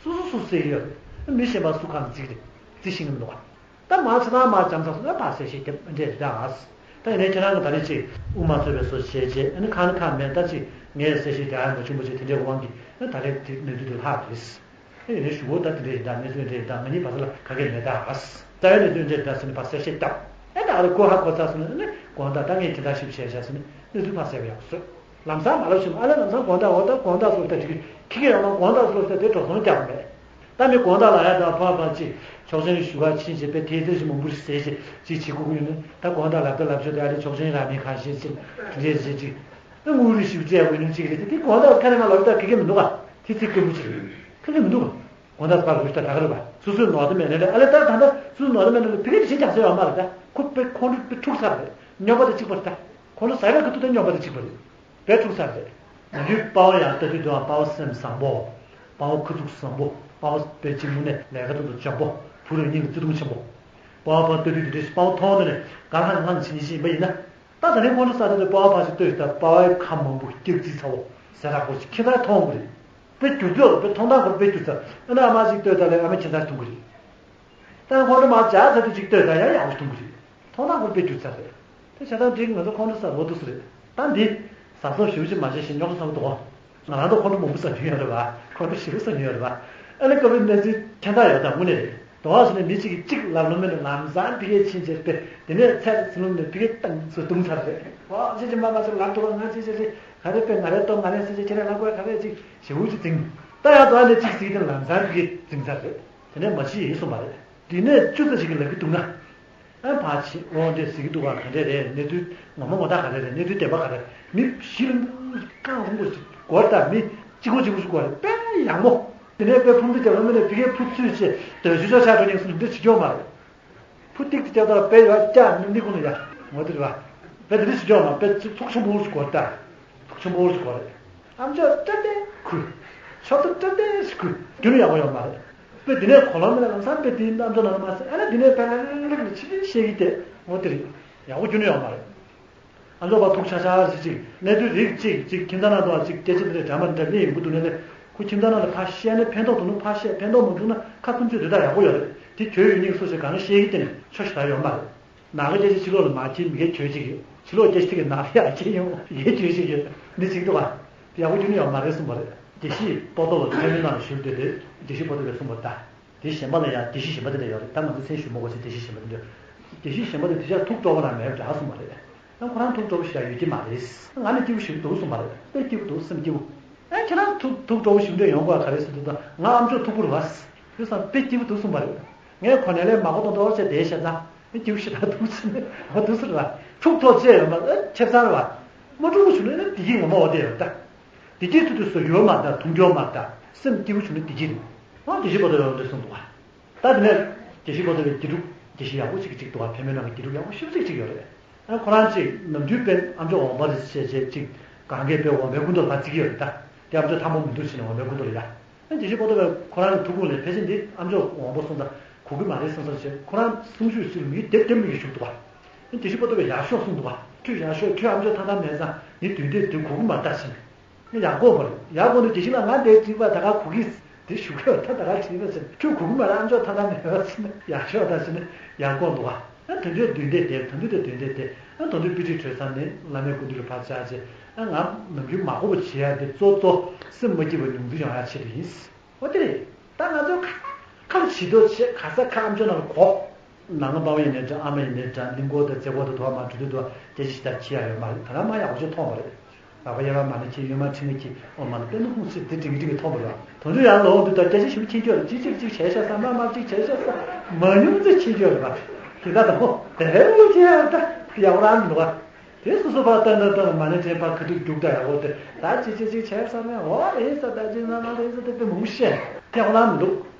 སུ་སུ་སུ་ཟེར་གི་ཡོད་རེད་མི་གཞན་པ་སུ་གང་བརྩི་གི་རེད་བརྩི་ཤེས་ཀྱི་མི་འདུག་ག་ད་མ་ཆ་ཚང་མ་འཇམ་ཚགས་སུ་ལ་ཕར་གསལ་བཤད་རྒྱབ་འདྲས་རེད་ད། ད་ཡིན་ནའི་ཁྱེད་རང་གི་ད་རེས་ཅིག་དབུ་མ་ཚོས་པའི་སོ་བྱས་རྗེས་ཨ་ནི་ཁ་ནི་ཁ་མེད་ད་ཅིག་ངས་གསལ་བཤད་རྒྱག་ཡ་མ་བྱུང་བ་ཅིག་དེ་འདྲས་ཀྱི་དབང་གིས་ཨ་ནི་ད་རེས་དེ་གནས་ཚུལ་དེ་ལྷག་རེད། ཨེ་ཡིན་ནའི་ཞུ་བོ་ད་དེ་འདྲས་ཡིན་ད་གནས་ཚུལ་འདྲས་ཡིན་ད་ང་གཉིས་བར་ས་ལ་ག་གེ་མེད་ད། རྩ་བའི་གནས་ཚུལ་འདྲས་ཡིན་ད་ཟེར་ནས་ཕར་གསལ་བཤད་བཏབ། ཨེ་ད་ཨ་རེ་ཁོ་ཧ་གོ་ཚར་སོང་ན་ཨ་ནི་དགོངས་དག་ད་ངས་དེ་འདྲ་ཞིག་བྱས་བཞག་ཟེར་ནས་གནས་ཚུལ་ཕར་གསལ་བ་ཡག་པོ་བཟོས། ལམ་སང་མ་ལབ་ཞིམ་ཨ་ལས་ལམ་སང་དགོངས་དག་འོ་ད་དགོངས་དག་སོགས་ད་ཅིག་ཁྱི་གེ་ཡོང་ན་དགོངས་དག་སོགས་ད་དེ་འགྲོ་སོང་རྒྱག་པ་མེད། ད་མི་དགོངས་དག་ལ་ཡ་ད་ཕར་ཕར་ཅིག་ཆོག་མཆན་ཞུ་ག་ཕྱིན་བྱས་པའི་དེའི་ཚེ་ཞིག་མང་པོ་ཞིག་ཟེར་བྱས་ཅིག་བྱེད་དགོས་ཀྱི་ཡོད་ནི་ད་དགོངས་དག་ལབ་ད་ལབ་ཆོག་དེ་ཨ་ལས་ཆོག་མཆན་རག་མེད་གང་ཤེས་ཅིག་དེ་འདྲས་བྱས་ཅིག་ཨ་དངུལ་རིགས་ཞིག་བཙལ་དགོས་ནི་ཅིག་རེད་དེ་དེ་དགོངས་དག་ཁ་རེ་མ་ལབ་ད་གི་གེ་མི་འདུག་ག་དེ་ཚིག་སྐྱོན་པོ་ཅིག་རེད། གི་གེ་མི་འདུག་ག་དགོངས་དག་ཕར་རུ་ཞིག་ད་ད་ག་རེ་བ་སོ་སོའི་ནོར་ད་མེད་ནི་ལས་ཨ་ལས་ད་ད་ད་སོ་སོའི་ནོར་ད་མེད་ནི་ལས་ཕ་གི་དེ་བྱས་ཀྱང་ཟེར་ཡོད་མ་རེད་ད། ཁོ་པའི་ཁོང་ཁྲོ་པའི་འཁྲུག་ཚར་རེད། སྨྱོན་པ་དང་གཅིག་པ་རེད་ད། ཁོང་ཁྲོ་ཟ་བའི་ཁ་ཐུག་དང་སྨྱོན་པ་དང་གཅིག་པ་རེད། དཔེ་འཁྲུག་ཚར་རེད། ནམ་རྒྱུན་དཔའ་བོ་ཡང་ལྟ་དུས་དུའང་དཔའ་བོ་སེམས་བཟང་པོ། དཔའ་བོ་ཁ་ཐུག་བཟང་པོ། དཔའ་བོ་དཔེ་གཅིག་དངོས་གནས་ལས་ཀ་ཐུབ་ཐུབ་འཇོན་པོ། བུ་རུ་སྙིང་གི་བརྩེ་དུང་ཆེན་པོ། དཔའ་བོ་ཕར་ལྟ་དུས་དེ་འདྲའི་དཔའ་བོ་མཐོང་དུས་ནས་ག་ལྷང་ལྷང་བྱེད་ཉིན་ཤེས་པ་ཡིན་ན། ད་ད་ནི་ཁོང་ཁྲོ་ཟ་ད་དུས་དཔའ་བོ་ཕར་ཞིག་ལྟོས་ཤིག་ད་དཔའ་བོའི་ཁ་མང་པོ་སྐྱག་རྫིག་ཚ་བོ་ཟེར་རག་པོ་ཞིག་ཁྱེད་རང་མཐོང་གི་རེད། དཔེ་འགྱུར་དུས་དཔེ་མཐོང་སྟངས་ཁོ་དཔེ་འགྱུར་ཚར་ཨ་ན་ཨ་མ་ཞིག་ལྟོས་ད་ལས་ཨ་མ་ཁྱེད་རང་མཐོང་གི་རེད། ད་ཁོང་ཁྲོ་མར་འཇགས་ཚར་དུས་ཅིག་ལྟོས་ད་ཡང་ཡག་པོ་ཞིག་མཐོང་གི་རེད། མཐོང་སྟངས་ཁོ་དཔེ་འགྱུར་ཚར་རེད། དེ་བྱས་ཙང་འགྲིག་ང་ཚོ་ཁོང་ཁྲོ་ཟ་ལོ་འདུག་སེ་རེད། ད་འདི་ཟ་སོགས་ཞེ་པོ་ཅིག་མ་བྱས་ཤིང་རྙོག་དྲ་ཚ་པོ་འདུག་ང་རང་ཚོ་ཁོང་ཁྲོ་མང་པོ་ཟ་མྱོང་ཡོད་རེད་བ། ཁོང་ཁྲོ་ཞེ་པོ་ཟ་མྱོང་ཡོད་རེད་བ། ཨ་ནི་སྐབས་རེ་གནས་ཚུལ་ཁྱད་མཚར་ཡོད་ད་དངོས་གནས་རེད། དོ་བ་ཟེར་ནས་མི་གཅིག་གིས་གཅིག་ལབ་ལོང་མེད་ནས་ལམ་སང་ཕ་གིར་ཕྱིན་བྱས་པས་དེ་ནས་ཚལ་ཟིན་ལོང་ནས་ཕ་གིར་བཏང་ཚུར་བརྡུངས་ཚར་རེད། ཨོ་ཅི་ཅི་མ་མ་ཚུར་ལབ་འདུག་ང་ཅི་ཅི་རེད་ག་རེ་དཔེ་ང་རེ་སྟོབས་ང་རེ་སེམས་ཅན་ཁྱེད་རེ་ལབ་དགོས་ག་རེ་ཅིག་ཞེ་པོ་ཅིག་ཚིག་ད་ཡང་དོ་བ་ནས་གཅིག་ཟིག་དེ་ལམ་སང་ཕ་གིར་འཛིངས་ཚར་རེད། དེ་ནས་མ་ཤི་ཡིན་གསུངས་པ་རེད། དེ་ནས་བཅུ་ཙམ་ཞིག་གིས་ལབ་ཀྱི་འདུག་ན། ཨ་ཕ་ཆེ་འོ་འདྲས་ཟེར་གྱི་འདུག་ག་ག་འདྲས་རེད། གནས་ཚུལ་ངོ་མ་ངོ་ཐག་ག་རེ་རེད། གནས་ཚུལ་བདེན་པ་ག་རེ་རེད། མི་བཞི་ལ་རྐང་རིང་པོ་ཞིག་སྒོར་དང་མི་གཅིག་པོ་གཅིག་པོ་ཞིག་སྒོར་རེད། དཔེ་ཡག་མོ། དེ་ནས་དཔེ་ཕུང་འདི་རྒྱབ་ལ་མི་ནས་ཕ་གིའི་ཕུ་ཚུད་ཅེས་སྡོད་ཤུལ་ཤོག་ཆགས་འགྲོ་ཉེན་སུ་འདི་བྱེད་ཀྱི་ཡོད་མ་རེད། ཕུ་ཏིག་ཏིག་རྒྱབ་ད་དཔེ་ཡོད་ཀྱག་མི་འདི་ཁོ་ན་ཡ་ངོ་དེ་རེད་བ། དཔེ་དེ་འདྲ་བྱེད་ཀྱི་ཡོད་མ་དཔེ་ཚུགས་ཆེན་པོ་ཞིག་སྒོར་ད། ཐུགས་ཆེན་པོ་ཞིག་གོ་རེད། ཨམ་ཅོག་སྐྲ་ཏེ་ཁུ། ཤོག་ཐུ་སྐྲ་ཏེ་ཞིག་ཁུ། རྒྱུན་ཡག་པོ་ཡོད་མ་རེད། དཔེ་འདི་ནས་གོ་ལོང་མེད་ན་ལམ་སང་དཔེ་འདིའི་ཨམ་ཅོག་ནང་ལ་མ་ཟད་ཨ་ན་འདི་ནས་དཔེ་ལ་ལ་ལ་ལ་ཕྱི་ཕྱི་བཤད་ཀྱི་དེ་ངོ་དེ་རེད། ཡག་པོ་རྒྱུན་ཡོད་མ་རེད། ཨམ་ཅོག་པ་ཐུག་ཆ་ཆ་ཞིག་ཅིག་གནས་ཚུལ་རིགས་གཅིག་ཅིག་ཁྱིམ་ཚང་ནང་དུ་ཅིག་སྐད་ཆ་འདི་འདྲ་འདྲ་མ་འདྲ་མི་ཡོང་གི་འདུག་ནས་ལས་ཁོ་ཁྱིམ་ཚང་ནང་ལ་ཕར་བཤད་ན་ཕན་ཐོགས་འདུག་ན་ཕར་བཤད་ཕན་ཐོགས་མ་འདུག་ན་ཁ་ཐུམ་ཚོད་དེ་དག་ཡག་པོ་ཡོད་རེད། དེ་གྱོད་ཡོད་ཉེས་སོ་ཞེས་གང་བཤད་ཀྱི་དེ་ནས་ཆོ་ཞིག་ད་ཡོད་མ་རེད། ནང་གི་སྐད་ཆ་ཕྱི་ལོགས་ལ་མ་འཁྱེར་མི་གའི་གྱོད་ཅིག་ཡོད། ཕྱི་ལོགས་སྐད་ཆ་དེ་གའི་ནང་ལ་ཡར་འཁྱེར་ཡོང་ཡའི་གྱོད་ཅིག་ཡོད། འདི་ཅིག་འདུག་ག་ཡག་པོ་རྒྱུན་ནས་ཡོད་མ་རེད་གསུངས་པ་རེད། དགེ་བཤེས་པོ་ཏོ་ལ་མཚན་མོའི་ནང་ལ་ཞུགས་བསྡད་དེ་དགེ་བཤེས་པོ་ཏོ་ལས་གསུངས་པ་ལྟ། དེ་གཞན་པ་ལ་ཡང་དགེ་བཤེས་གཞན་པ་དེ་འདྲ་ཡོད་རེད། ད་ང་ཚོ་མཚན་ཞུ་མ་དགོས་ཚེ་དགེ་བཤེས་གཞན་པ་དེ་འདྲ། དགེ་བཤེས་གཞན་པ་དེ་དེ་ཆ་ཐུགས་སྤྲོ་བོ་ལ་མེད་འདྲ་གསུངས་པ་རེད། ཡང་ཁོ་རང་ཐུགས་སྤྲོ་བོ་ཞིག་ཡང་ཡོད་ཀྱི་མ་རེད། ང་ནི་སྐྱིད་པོ་ཞིག་འདུག་གསུངས་པ་རེད། དཔེ་སྐྱིད་པོ་འདུག་སེམས་སྐྱིད་པོ། ཨ་ཁྱེད་རང་ཐུགས་ཐུགས་སྤྲོ་བོ་ཞིག་འདྲ་ཡོང་དགོས་ག་རེ་ཟེར་དུས་ད་ང་ཨམ་ཅོག་མཐུག་པོ་རེད་བ། དེ་སང་དཔེ་སྐྱིད་པོ་འདུག་གསུངས་པ་རེད། ངས་གོ་ནས་ལས་མ་གོ་དོན་དོར་བྱས་བསྡད་ཤ་ཚ། ཨེ་སྐྱིད་པོ་ཞེ་དྲག་འདུག་ཟེར་ནས་འོ་འདུག་ཟེར་བ། ཕྱུག་ཐོག་བཅས་ཡོད་མ་ཨེ་ཁྱེད་ཚར་བ། མ་འགྲོ་བ་བྱུང་ན་ཨེ་བདེ་སྐྱིད་ངོ་མ་འོ་དེ་ཡོད་ད། བདེ་སྐྱིད་ཐུབ་དུས་སུ་ཡོད་མ་ད་དུང་སྐྱོ་མ་ད། སེམས་སྐྱིད་པོ་བྱུང་ན་བདེ་སྐྱིད་རེད། ཨང་དགེ་བཤེས་པོ་ཏོ་ཡོད་འདུག་གསུངས་འདུག་བ། ད་དེ་ནས་དགེ་བཤེས་པོ་ཏོ་བའི་དགེ་ཕྲུག་དགེ་བཤེས་ཡག་པོ་ཞིག་ཅིག་འདུག་བ། བན་བོན་ནང་གི་དགེ་ཕྲུག་ཡག་པོ་ཞེ་པོ་ཅིག་ཅིག་ཡོད་རེད། ཨ་ཁོ་རང་ཅིག་ནམ་རྒྱུན་དཔེ་ཨམ་ཅོག་འོང་པ་རེད་ཟེར་བྱས་ཅིག་གང་གས་དཔེ་འོང་པའི་སྐུ་མདོག་ལ་བརྩི་གི་ཡོད་རེད་ད། དེ་ཨམ་ཅོག་ཐང་པོ་མི་འདུག་ཟེར་ནས་འོང་པའི་སྐུ་མདོག་ལ་ཡ། ཨ་དགེ་བཤེས་པོ་ཏོ་བས་ཁོ་རང་གི་ཐུགས་ཁུངས་ལས་ཕལ་ཆེར་འདི་ཨམ་ཅོག་འོང་པོ་སོང་ཙང་གོ་གི་མ་རེད་བསམ་བསམ་བྱས་ཁོ་རང་གསུང་ཆོས་ཟེར་མི་དེབ་དེབ་མི་གི་བཞུགས་འདུག་བ། ཨ་དགེ་བཤེས་པོ་ཏོ་བས་ཡག་ཤོག་གསུངས་འདུག་བ། ཁྱོད་ཡག་ཤོག་ཁྱོད་ཨམ་ཅོག་ཐང་ཐང་མེད་ཙང་ངས་དུས་དེབ་དེ་གོ་གི་མ་རེད་ད་ཟེར་ནས། ཡག་གོ་བར་ཡག་གོ་ནས་དེ་བཞིན་ལ་ང་དེ་བྲིས་པ་ད་ག་གོ་གི་དེ་ཞུ་གི་ད་ད་ག་བྲིས་པ་ཟེར་ཁྱོད་གོ་གི་མ་རེད་ཨམ་ཅོག་ཐ་ན་མེད་པ་ཟེར་ནས་ཡག་ཤོག་ད་ཟེར་ནས་ཡག་གོ་འདུག་ཨ། ད་དུས་དེབ་དེ་ད་དུས་དེབ་དེ་ཨ་ད་དུས་དཔེ་ཁྲིད་གྲོལ་ཚར་ནས་བླ་མའི་སྐུ་མདུན་ལ་ཕར་བཅར་རྗེས་ཨ་ང་ནམ་རྒྱུན་མ་གོ་བ་བྱེད་ཡ་དེ་གཙོ་གཙོ་སེམས་མ་སྐྱིད་པ་ཉུང་དུ་ཡོང་ཡ་ཆེད་དུ་ཡིན། འོ་དེ་རེད། ད་ང་ཚོ་ཁ་ཁ་ལ་བྱིས་དོ་བྱེད་ག་ས་ཁ་ཨམ་ཅོག་ནང་ལ་གོ། ནང་པ་ཕ་ཡིན་ནའི་འདྲ་ཨ་མ་ཡིན་ནའི་འདྲ་གླིང་སྐོར་དང་མཛེས་སྐོར་དང་དུ་བ་མ་འགྲོ་དུས་དུ་བ་སྐད་ཆ་ཞིག་ལྟར་བྱེད་ཡ་ཡོད་མ་རེད། ད་ལྟ་མ་ཡག་པོ་ཅིག་མཐོང་བ་རེད། ལག་པ་གཡས་པ་མ་ནི་ཁྱེད་གཡོན་མ་ཁྲིད་ན་ཁྱེད་ཨོ་མ་ལ་དཔེ་ནི་ཧུང་སེ་དེ་འགྲིག་གི་འགྲིག་གི་མཐོང་བ་རེད། དོན་དུ་ཡང་ལོག་འདུག་ད་སྐད་ཆ་ཞིག་མཁྱེན་རྒྱུ་རེད། ཅིག་ཅིག་ཅིག་བྱས་ཤག་ས་མ་མ་ཅིག་བྱས་ཤག་ས་མ་ཉུང་ཙི་མཁྱེན་རྒྱུ་རེད་པ། དེ་ད་དང་པོ་དེ་རེད་ལོ་ཁྱེད་ད་ཡག་པོ་རང་མི་འདུག་བ། དེ་སོ་སོ་ཕར་ལྟ་ན་ལྟ་ན་མ་ཎི་བགྲེས་པ་ཁ་ཐུག་རྒྱུག་ད་ཡག་པོ་དེ་ད་ཅི་ཅི་ཅི་བྱས་ས་ནས་འོ་ཨེ་ས་ད་ཅི་ན་ན་རེ་ས་དེ་དེ་མང་པོ་བཤད་དེ་ཡག་པོ་རང་མི་འདུག་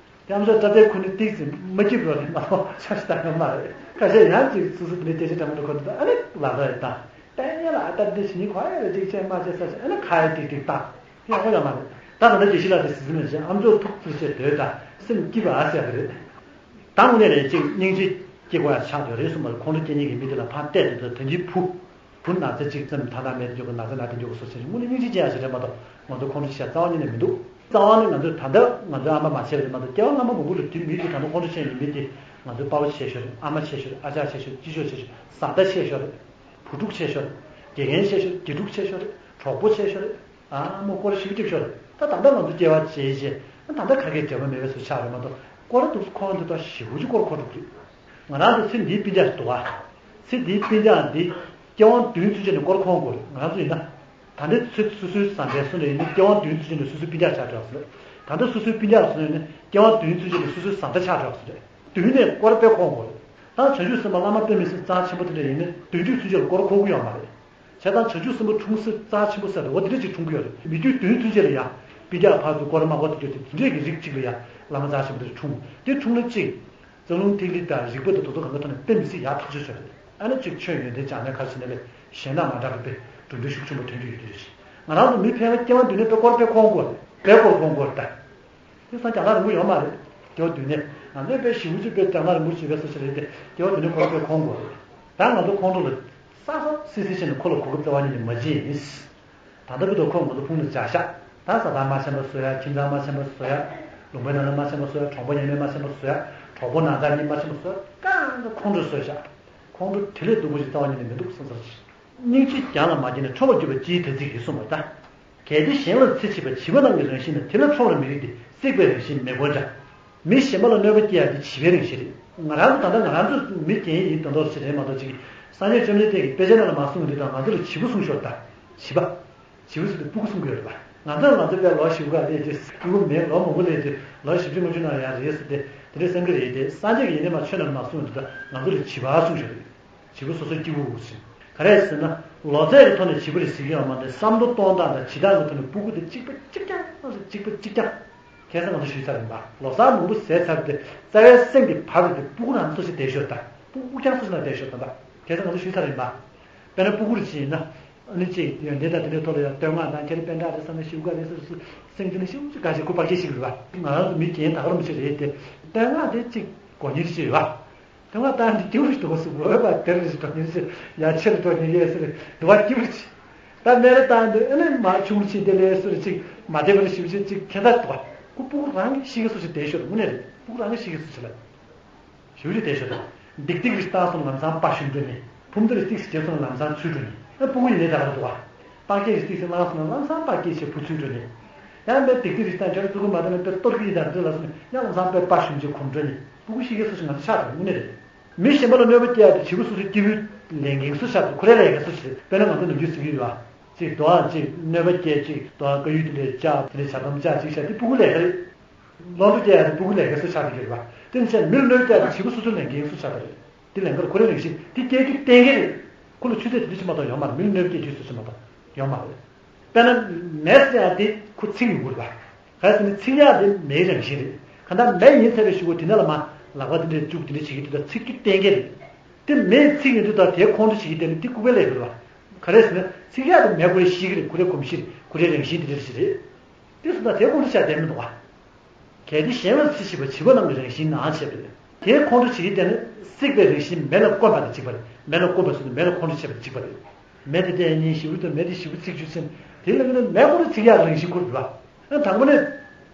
དེ་ཡང་ས་ད་དེ་ཁུ་ནི་ཏིག་ཙི་མ་སྐྱིད་པོ་རེད་མ་གཏོགས་ཆ་ཞིག་ད་ཡོད་མ་རེད། ཁ་ཤས་ཡང་ཅིག་སོ་སོ་དེ་ནས་སྐད་ཆ་འདྲ་མི་འདྲ་གོ་འདུག་ཨ་ནི་ལ་ད་རེད་ད་དེ་ཡང་ལ་ཨ་ད་དེ་ཞི་ནི་ཁོ་ཨེ་རེད་ཅིག་བྱས་མ་བྱས་ས་ཞིག་ཨ་ནི་ཁ་ཡ་ཏིག་ཏིག་ད་དེ་ཡག་པོ་ཡོད་མ་རེད། ད་ད་ལྟ་དགེ་བཤེས་ལགས་དེ་སྲིད་ཟིན་ལ་བྱས་ཨམ་ཅོག་ཐུག་ཚུར་བྱས་སྡོད་ད་སེམས་སྐྱིད་པ་ཨ་ཟེར་གི་རེད། ད་དངོས་གནས་རེད་ཅིག་སྙིང་རྗེ་སྐྱེ་དགོས་ཡ་ཆགས་བསྡད་རེད་གསུངས་པ་རེད། ཁོང་ཁྲོ་སྐྱེ་མཁན་གྱི་མི་དེ་ལ་ཕར་བལྟས་དུས་ད་དོན་གྱི་བུ། བུ་ན་ཚ་གཅིག་ཙམ་ཐ་ན་མེད་དུ་འགྱོ་གི་ན་ཚ་ན་དུ་འགྱོ་གི་སོ་ཆེན་དངོས་གནས་སྙིང་རྗེ་ཅན་ཡ་ཞིག་རེད་མ་གཏོགས་ང་ཚོ་ཁོང་ཁྲོ་ཤ་རྩ་བ་ཉིད་ནས་མི་འདུག་རྩ་བ་ནི་ང་ཚོས་ད་ལྟ་ང་ཚོའི་ཨ་མ་མ་བྱས་པ་རེད་མ་གཏོགས་སྐྱེ་བ་སྔ་མ་མང་པོ་ལ་དུས་མི་དུས་ད་ལྟ་ཁོང་ཁྲོ་ཆེན་ཡིན་མི་དེ་ ང་ཚོའི་པ་ཕ་ཆེ་ཤོས་རེད། ཨ་མ་ཆེ་ཤོས་རེད། ཨ་ཅག་ཆེ་ཤོས་རེད། ཅི་ཤོས་ཆེ་ཤོས། བཟའ་ཟླ་ཆེ་ཤོས་རེད། བུ་ཕྲུག་ཆེ་ཤོས་རེད། དགེ་རྒན་ཆེ་ཤོས་རེད། དགེ་ཕྲུག་ཆེ་ཤོས་རེད། གྲོགས་པོ་ཆེ་ཤོས་རེད། ཨ་མོ་སྐོར་བཞི་བཅུ་ཤོས་རེད། ད་ད་ལྟ་ང་ཚོ་སྐྱེ་བ་བྱས་རྗེས་ད་ལྟ་ཁ་སྐད་འདྲ་མ་མེད་པའི་བཟོ་ཆགས་རེད་མ་གཏོགས། སྐོར་འདུག་ཁོ་འདུག་ད་ཞེ་པོ་ཅིག་སྐོར་འཁོར་འདུག་རེད། ང་རང་ཚོ་ཚེ་འདིའི་སྤུན་ཀྱག་འདུག་ཨ། ཚེ་འདིའི་སྤུན་ཀྱག་འདི་སྐྱེ་བ་བདུན་ཚུན་ཆད་ནས་སྐོར་ཁོང་དགོས་རེད། ང་རང་ཚོ་ཡིན་ན། ད་ལྟ་ཚོད་སོ་སོའི་བཟའ་ཟླའི་སོ་ནས་ཡིན་ན་སྐྱེ་བ་བདུན་ཚུན་ཆད་ནས་སོ་སོའི་སྤུན་ཀྱག་ཆགས་འགྲོ་ཟེར། ད་ལྟ་སོ་སོའི་སྤུན་ཀྱག་སོ་ནས་ཡིན་ན་སྐྱེ་བ་བདུན་ཚུན་ཆད་ནས་སོ་སོའི་བཟའ་ཟླ་ཆགས་འགྲོ་ཟེར། བདུན་ནས་སྐོར་དཔེ་ཁོང་དགོས་རེད། ད་བྱང་ཆུབ་སེམས་དཔའ་བླ་མ་དཔེ་མི་སྲིད་རྩ་ཆེན་པོ་དེ་འདྲ་ཡིན་ན་བདུན་ཅུ་ཚུན་ཆད་ལ་སྐོར་ཁོ་གི་ཡོད་མ་རེད། བྱས་ཙང་བྱང་ཆུབ་སེམས་དཔའ་འཁྲུངས་ས་རྩ་ཆེན་པོ་ཟེར་འོ་དེ་འདྲ་ཅིག་འཁྲུངས་ཀྱི་ཡོད་རེད། མི་དུས་བདུན་ཚུན་ཆད་ལ་ཡ། སྤུན་ཀྱག་ཕར་ཚུར་སྐོར་མ་སྐོར་དེ་འདྲ་དེ་འདྲས་ཀྱི་རིགས་གཅིག་ལ་ཡ། བླ་མ་རྩ་ཆེན་པོ་དེ་འཁྲུངས། དེ་འཁྲུངས་ན་གཅིག་རྩ་རླུང་ཐིག་ལེ་དང་རིག་པ་དང་དོ་དོ་གང་ག་ཐོག་ནས་དཔེ་མི་སྲིད་ཡག་ཐག་ཆོད་ཆོད་རེད། ཨ་ནི་གཅིག་ཆོས་ཡོན་ཏན་སྦྱངས་ནས་ག་རེ་བྱས་ནས་ལས་གཞན་དག་མ་འདྲ་བའི་དཔེ་འགྲོ་འདུན་ཤུགས་ཆེན་པོ་ཐོན་རྒྱུ་ཡོད་དུས་རེད། ང་རང་ཚོ་མི་ཕལ་པ་སྐྱེ་བ་འདི་ནས་དཔེ་སྐོར་དཔེ་ཁོང་དགོས་རེད། དཔེ་སྐོར་ཁོང་དགོས་རེད་ད། དེ་སང་རྒྱ་ནག་རིང་པོ་ཡོད་མ་རེད། སྐྱེ་བ་འདི་ནས་ང་ཚོའི་དཔེ་ཞེ་པོ་ཅིག་དཔེ་རྒྱ་ནག་རིང་པོ་ཞིག་དཔེ་སོ་སོ་རེད་དེ་སྐྱེ་བ་འདི་ནས་སྐོར་དཔེ་ཁོང་དགོས་རེད། ད་ང་ཚོ་ཁོང་ཁྲོ་ལ་ས་ས་སི་སི་བྱས་ནས་ཁོ་ལ་གོ་སྐབས་རྩ་བ་ཉིད་ནས་མ་བྱིན་ཡིན། ད་ལྟ་བུ་དང་ཁོ་ང་ཚོ་ཕུང་ནས་བྱ་ཤག་ད་ཟ་ཐང་མ་ཆེན་པ་བཟོ་ཡ། ཁྱིམ་ཚང་མ་ཆེན་པ་བཟོ་ཡ། ལུང་པའི་ནང་ན་མ་ཆེན་པ་བཟོ་ཡ། གྲོང་པ་ཡན་མའི་མ་ཆེན་པ་བཟོ་ཡ། གྲོགས་པོ་ནང་ཚང་གཉིས་མ་ཆེན་པ་བཟོ་ཡ། གང་ག་ཁོང་ཁྲོ་བཟོས་ཤག་ཁོང་ཁྲོ་དེ་ལས་སྡུག་པོ་ཞིག་རྩ་བ་ཉིད་ནས་མི་འདུག་བསམ་ཚར་ཤག་སྙིང་རྗེ་རྒྱང་ལ་མ་བསྐྱེད་ན་ཁྲོ་བ་སྐྱུག་པ་སྤྱིའི་དོན་ཚིག་གིས་གསུངས་པ་ལྟར། གལ་ཏེ་གཞན་ལ་འཚེ་བྱེད་པ་བྱིས་པ་རྣམས་ཀྱི་རང་བཞིན་དང་དེ་ལ་ཁྲོ་བར་མི་རིགས་ཏེ་སྲེག་པའི་རང་བཞིན་མེ་བོར་འདྲ། མི་གཞན་པ་ལ་གནོད་པ་སྐྱེལ་ཡ་དེ་བྱིས་པའི་རང་བཞིན་རེད། ང་རང་ཚོ་ད་ལྟ་ང་རང་ཚོ་མི་རྒན་ཡིན་དོན་དག་ཞིག་རེད་མ་གཏོགས་ཅིག་སངས་རྒྱས་བཅོམ་ལྡན་འདས་ཀྱིས་དཔེ་ཆ་ནང་ལ་མ་གསུངས་པ་འདི་དང་ང་ཚོ་ལ་བྱིས་པ་གསུངས་ཤོག་ད། བྱིས་པ། བྱིས་པ་ཟེར་དུས་སྤུ་གུ་གསུང་གི་ཡོད་རེད་པ། ང་ཚོ་ང་ཚོ་དཔེ་ལོ་བཞི་བཅུ་ལ་སླེབས་རྗེས་སྐྱིད་པོ་མེད། ལོ་མང་པོ་སླེབས་རྗེས་ལོ་བཞི་བཅུ་ལྔ་བཅུ་ནང་ཡང་རེད་ཟེར་ཏེ་དེ་འདྲ་བསམ་གྱི་རེད་དེ། སངས་རྒྱས་ཀྱིས་ཡེ་ནས་མ་ཆོས་ནང་ལ་མ་གསུངས་འདུག་ད་ང་ཚོ་ལ་བྱིས་པ་གསུང་ཤོག་རེད། བྱིས་པ་སོ་སོའི་སྐྱིད་པོ་ཟེར། ག་རེ་ཟེར་ན་ལོ་ཚད་ཀྱི་ཐོག་ནས་བྱིས་པ་རེད་ཟེར་གྱི་ཡོད་མ་རེད། བསམ་བློ་གཏོང་སྟངས་དང་བྱེད་སྟངས་ཀྱི་ཐོག་ནས་སྤུ་གུ་དེ་གཅིག་པ་གཅིག་རྐྱང་རེད། གཅིག་པ་གཅིག་རྐྱང་། ཁ་སང་ང་ཚོ་ཞུས་ཚར་ཡིན་པ། ལོ་གསར་མང་པོ་ཟས་ཚར་ཏེ་རྩ་བའི་སེམས་ཀྱི་བར་དུ་སྤུ་གུ་རང་སོ་སོ་བསྡད་ཤོག་ད། སྤུ་གུ་རྐྱང་སོ་སོ་ན་བསྡད་ཤོག་ད། ད་ཁ་སང་ང་ཚོ་ཞུས་ཚར་ཡིན་པ། དཔེར་ན་སྤུ་གུ་རེ་ཅིག་ཡིན་ན། ཨ་ནི་ཅིག་ཡོན་ཏན་དང་དེ་འདྲའི་ཐོག་ལ་ཡང་བསྟོད་བསྔགས་དང་ཁྱེད་རང་པཎ་ཌ་རེད་བསམ་ནས་ཞེ་པོ་དགའ་རེད་ཟེར་ཟེར། སེམས་ཀྱི་ནང་ཞེ་པོ་ཅིག་དགའ་ཞིག་གུ་པར་སྐྱེས་ཤིག་རེད་པ། ང་རང་ཚོ་མི་རྒན་ད་ག་རང་ཞིག་རེད་དེ། བསྟོད་བསྔགས་དེ་ཅིག་དགོས་ཉེན་ཞིག་ཡོད་པ། བསྟོད་བསྔགས་བཏང་དེ་སྐྱིད་པོ་ཞིག་འདུག་ག་སུ་འོས་པ་དེར་ཞིག་འགྲོ་ཉེན་ཞིག་ཡ་ཆེར་འགྲོ་ཉེན་ཡོད་ཟེར་འདུག་པ། སྐྱིད་པོ་ཞིག་ད་སྨན་རེ་བཏང་དུས་ཨ་ནི་མ་ཆུང་ཆེ་དེ་ལས་སུ་རེ་ཅིག་མ་བདེ་བ་རེ་ཞེ་པོ་ཅིག་ཅིག་ཁྱད་མཚར་འདུག་པ། ཁོ་སྤུ་གུ་རང་གི་གཤིས་ཀ་སུ་ཞིག་བསྡད་ཤོར་དངོས་གནས་རེད། སྤུ་གུ་རང་གི་གཤིས་ཀ་སུ་ཞིག་ལ། ཞུ་རེ་དེ་ཤོད་དང་། སྡིག་སྡིག་རེ་བཏང་སོང་ལམ་སང་དཔའ་ཞུམ་འགྲོ་ནི། ཕུམ་འདི་རེ་སྡིག་ཞིག་བྱས་སོང་ལམ་སང་ཚུལ་འགྲོ་ནི། ཨ་སྤུ་གུ་ཡིན་ནའི་ད་ག་རེ་འདུག་བ། དཔའ་སྐད་རེ་སྡིག་ཞིག་བླངས་སོང་ན་ལམ་སང་དཔའ་སྐད་བྱས་བུ་ཚུལ་འགྲོ་ནི། ཡང་མེད་སྡིག་སྡིག་རེ་བཏང་ཁྱོད་རྩུབ་པོ་མ་བཏང་ན་དཔེ་གཏོར་གི་ཡིན་ད་འདི་ལ་སོང་ཡང་ལམ་སང་དཔེ་དཔའ་ཞུམ་བྱས་གོམ་འགྲོ་ནི། སྤུ་གུ་ཤི་གེ་སོ་ཞིག་ང་ཚོ་ཆགས་འགྲོ་དངོས་གནས་རེད། མི་གཞན་པ་ལ་གནོད་པ་སྐྱེལ་ཡ་དེ་བྱིས་པ་སོ་སོའི་སྐྱེས་བུའི་ལས་འགན་སུ་ཆགས་འདུག་ཁོ་རའི་ལས་འགན་སུ་ཞིག་རེད། དཔེར་ན་ང་ཚོ་ནམ་རྒྱུན་ཟེར་གྱི་ཡོད་བ། ཅིག་རྡོ་ཨ་ཅིག་གནོད་པ་སྐྱེལ་ཅིག་རྡོ་ཨ་དཀར་ཡོལ་དེ་འདྲས་བཅག་དེ་འདྲས་བྱ་དམ་བཅག་ཅིག་བྱ་དེ་སྤུ་གུ་ལས་ཀ་རེད། བློ་འདྲོ་སྐྱེ་ཡ་དེ་སྤུ་གུ་ལས་ཀ་སུ་ཆགས་ཀྱི་ཡོད་རེད་བ། དེ་ནི་བྱས་མི་ལ་གནོད་སྐྱེལ་ཡ་དེ་བྱིས་པ་སོ་སོའི་ལས་འགན་སུ་ཆགས་པ་རེད། དེ་ལས་ཀར་ཁོ་རའི་རང་བཞིན་དེ་སྐྱེ་རྒྱུ་གཏན་འཁེལ་རེད། ཁོ་ལ་ཆུ་ཚད་དེ་འདྲ་ཞིག་མ་གཏོགས་ཡོད་མ་རེད། མི་ལ་གནོད་པ་སྐྱེལ་རྒྱུ་སུ་ཞིག་མ་གཏོགས་ཡོད་མ་རེད། དཔེར་ན་མེ་ཟེར་ཡ་དེ་ཁོ་འཚིག་ཡོང་གི་རེད་བ། ག་རེ་ཟེར་ན་འཚིག་ཡ་དེ་མེའི་རང་བཞིན་རེད། གང་ལྟར་མེ་ཡིན་ཚར་བའི་གཞུག་གུ་དེ་ནང་ལ་མར་ལག་པ་དེ་འདྲས་བཅུག་དེ་འདྲས་བྱེད་ཀྱི་འདུག་ད་འཚིག་རྒྱུ་གཏན་འཁེལ་རེད། དེ་མེས་འཚིག་ཡོང་དུས་ད་དེའི་ཁོང་ཁྲོ་བྱེད་ཀྱི་དེ་ནི་དེ་ལྐུགས་པའི་ལས་རེད་བ། ག་རེ་ཟེར་ན་འཚིག་ཡ་དེ་མེ་ཁོ་རའི་གཤིས་ཀ་རེད། ཁོ་རའི་གོམས་གཤིས་རེད། ཁོ་རའི་རང་བཞིན་དེ་འདྲས་ཞིག་རེད། དེ་སོང་ཙང་དེ་ཁོང་ཁྲོ་ཆགས་བསྡད་མི་འདུག་བ། གལ་ཏེ་གཞན་ལ་འཚེ་བྱེད་པ་བྱིས་པ་རྣམས་ཀྱི་རང་བཞིན་ན་ཞེས་པ་རེད། དེའི་ཁོང་ཁྲོ་བྱེད་ཀྱི་དེ་ནི་སྲེག་པའི་རང་བཞིན་མེ་ལ་བསྐོམས་པ་དང་གཅིག་པ་རེད། མེ་ལ་བསྐོམས་པ་ཟེར་དུས་མེ་ལ་ཁོང་ཁྲོ་བྱེད་པ་དང་གཅིག་པ་རེད། མེ་དེ་བལྟས་ཉིན་ཞིབ་ཏུ་མེ་དེ་ཞིབ་འཚིག་རྒྱུ་ཕྱིན། དེ་ལ་ནི་མེ་ཁོང་ཁྲོ་འཚིག་ཡག་རང་བཞིན་ཁོ་རེད་བ། ཨ་དང་པོ་ནས་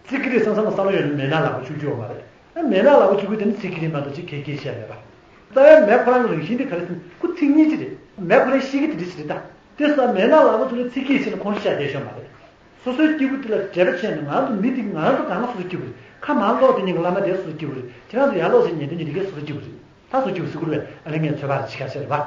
འཚིག་གི་རེད་བསམ་བསམ་བསམ་བློ་ཡོད་ན་མེ་ནང་ལག་པ་བཅུག་རྒྱུ་ཡོད་མ་རེད། ཨ་མེ་ནང་ལག་པ་བཅུག་གི་དེ་ནི་འཚིག་གི་རེད་མ་གཏོགས་ཅིག་གལ་གལ་བཤད་མེད་པ། རྩ་བའི་མེ་ཁོ་རང་གི་རང་བཞིན་དེ་ག་རེ་ཟེར་ན་ཁོ་འཚིག་སྙིང་རྗེ་རེད། མེ་ཁོ་རང་ཤི་གི་དེ་འདྲ་ཞིག་རེད་ད། དེ་སོང་མེ་ནང་ལག་པ་བཅུག་ནས་འཚིག་གི་ཕྱིན་ན་ཁོང་ཁྲོ་བཤད་བསྡད་ཤོག་མ་རེད། སོ་སོའི་སྐྱེས་བུ་དེ་ལ་འབྲེལ་བ་བྱས་ནས་ང་ཚོ་མི་དེ་ང་ཚོ་གང་ག་སོ་སོའི་སྐྱེས་བུ་རེད། ཁ་མང་ཀློག་དེ་ཉིད་ཀྱི་བླ་མ་དེ་སོ་སོའི་སྐྱེས་བུ་རེད། ཁྱེད་རང་ཚོ་ཡར་ཀློག་ཟེར་ཉན་དེ་ཉིད་ཀྱི་སོ་སོའི་སྐྱེས་བུ་རེད། ད་སོ་སོའི་སྐྱེས་བུ་ཟེར་དགོས་རེད། ཨ་ལེ་ངས་ཚོད་དཔག་རེ་བྱེད་ཁ་བཤད་རེད་བ།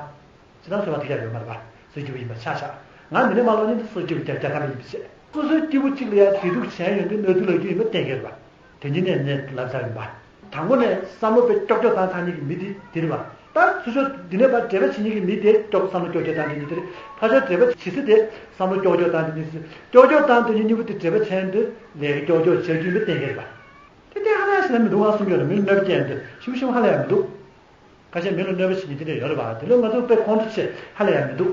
ཇི་ལྟར་ཚོད་དཔག་ཐེག་ཆགས་ཡོད་མ་རེད་པ། སོ་སོའི་སྐྱེས་བུ་ཡིན་པ་ཆགས་ཆགས། ང་འདི་ནས་མ་ལོག་ཉིན་དུ་སོ་སོའི་སྐྱེས་བུ་རྒྱལ་ཁ་མེད་ཡིན་པ་བཤད། སོ་སོའི་སྐྱེས་བུ་གཅིག་ལ་ཡང་བདེ་སྡུག་གཞན་ཡོད་དུས་གནོད་དུ་ལོག་རྒྱུ་ཡིན་པ་གཏན་འཁེལ་རེད་པ། དེ་ཉིད་ནས་ནས་ལབ་ཚར་ཡིན་པ། དང་པོ་ནས་བསམ་བློ་དཔེ་ཀྱོག་ཀྱོག་བཏང་ཚར་མཁན་གྱི་མི་དེ་དེ་རེད་པ། ད་ཚུར་ཕྱོགས་འདི་ནས་ཕར་འབྲེལ་བ་བྱེད་མཁན་གྱི་མི་དེ་ཀྱོག་བསམ་བློ་ཀྱོག་ཀྱོག་བཏང་མཁན་དེ་རེད། ཕར་ཕྱོགས་འབྲེལ་བ་བྱེད་ས་དེ་བསམ་བློ་ཀྱོག་ཀྱོག་བཏང་མཁན་དེ་རེད། ཀྱོག་ཀྱོག་བཏང་དེ་གཉིས་གཉིས་པོ་དེ་འབྲེལ་བ་བྱས་ཡོང་དུས་ལས་ཀ་ཀྱོག་ཀྱོག་བྱེད་རྒྱུ་ཡིན་པ་གཏན་འཁེལ་རེད་པ། དེ་དེ་ཧ་ལས་ཤེས་ན་མི་འདུག་ང་གསུང་རྒྱུ་རེད། མི་གནོད་སྐྱེལ་འདི་ཤུགས་ཤུགས་ཧ་ལས་ཡ་མི་འདུག་ཁ་ཤས་མི་ལ་གནོད་པ་བྱེད་མཁན་དེ་འདྲ་ཡོད་རེད་པ། དེ་ལ་ང་ཚོ་དཔེ་ཁོང་ཁྲོ་ཆེ་ཧ་ལས་ཡ་མི་འདུག་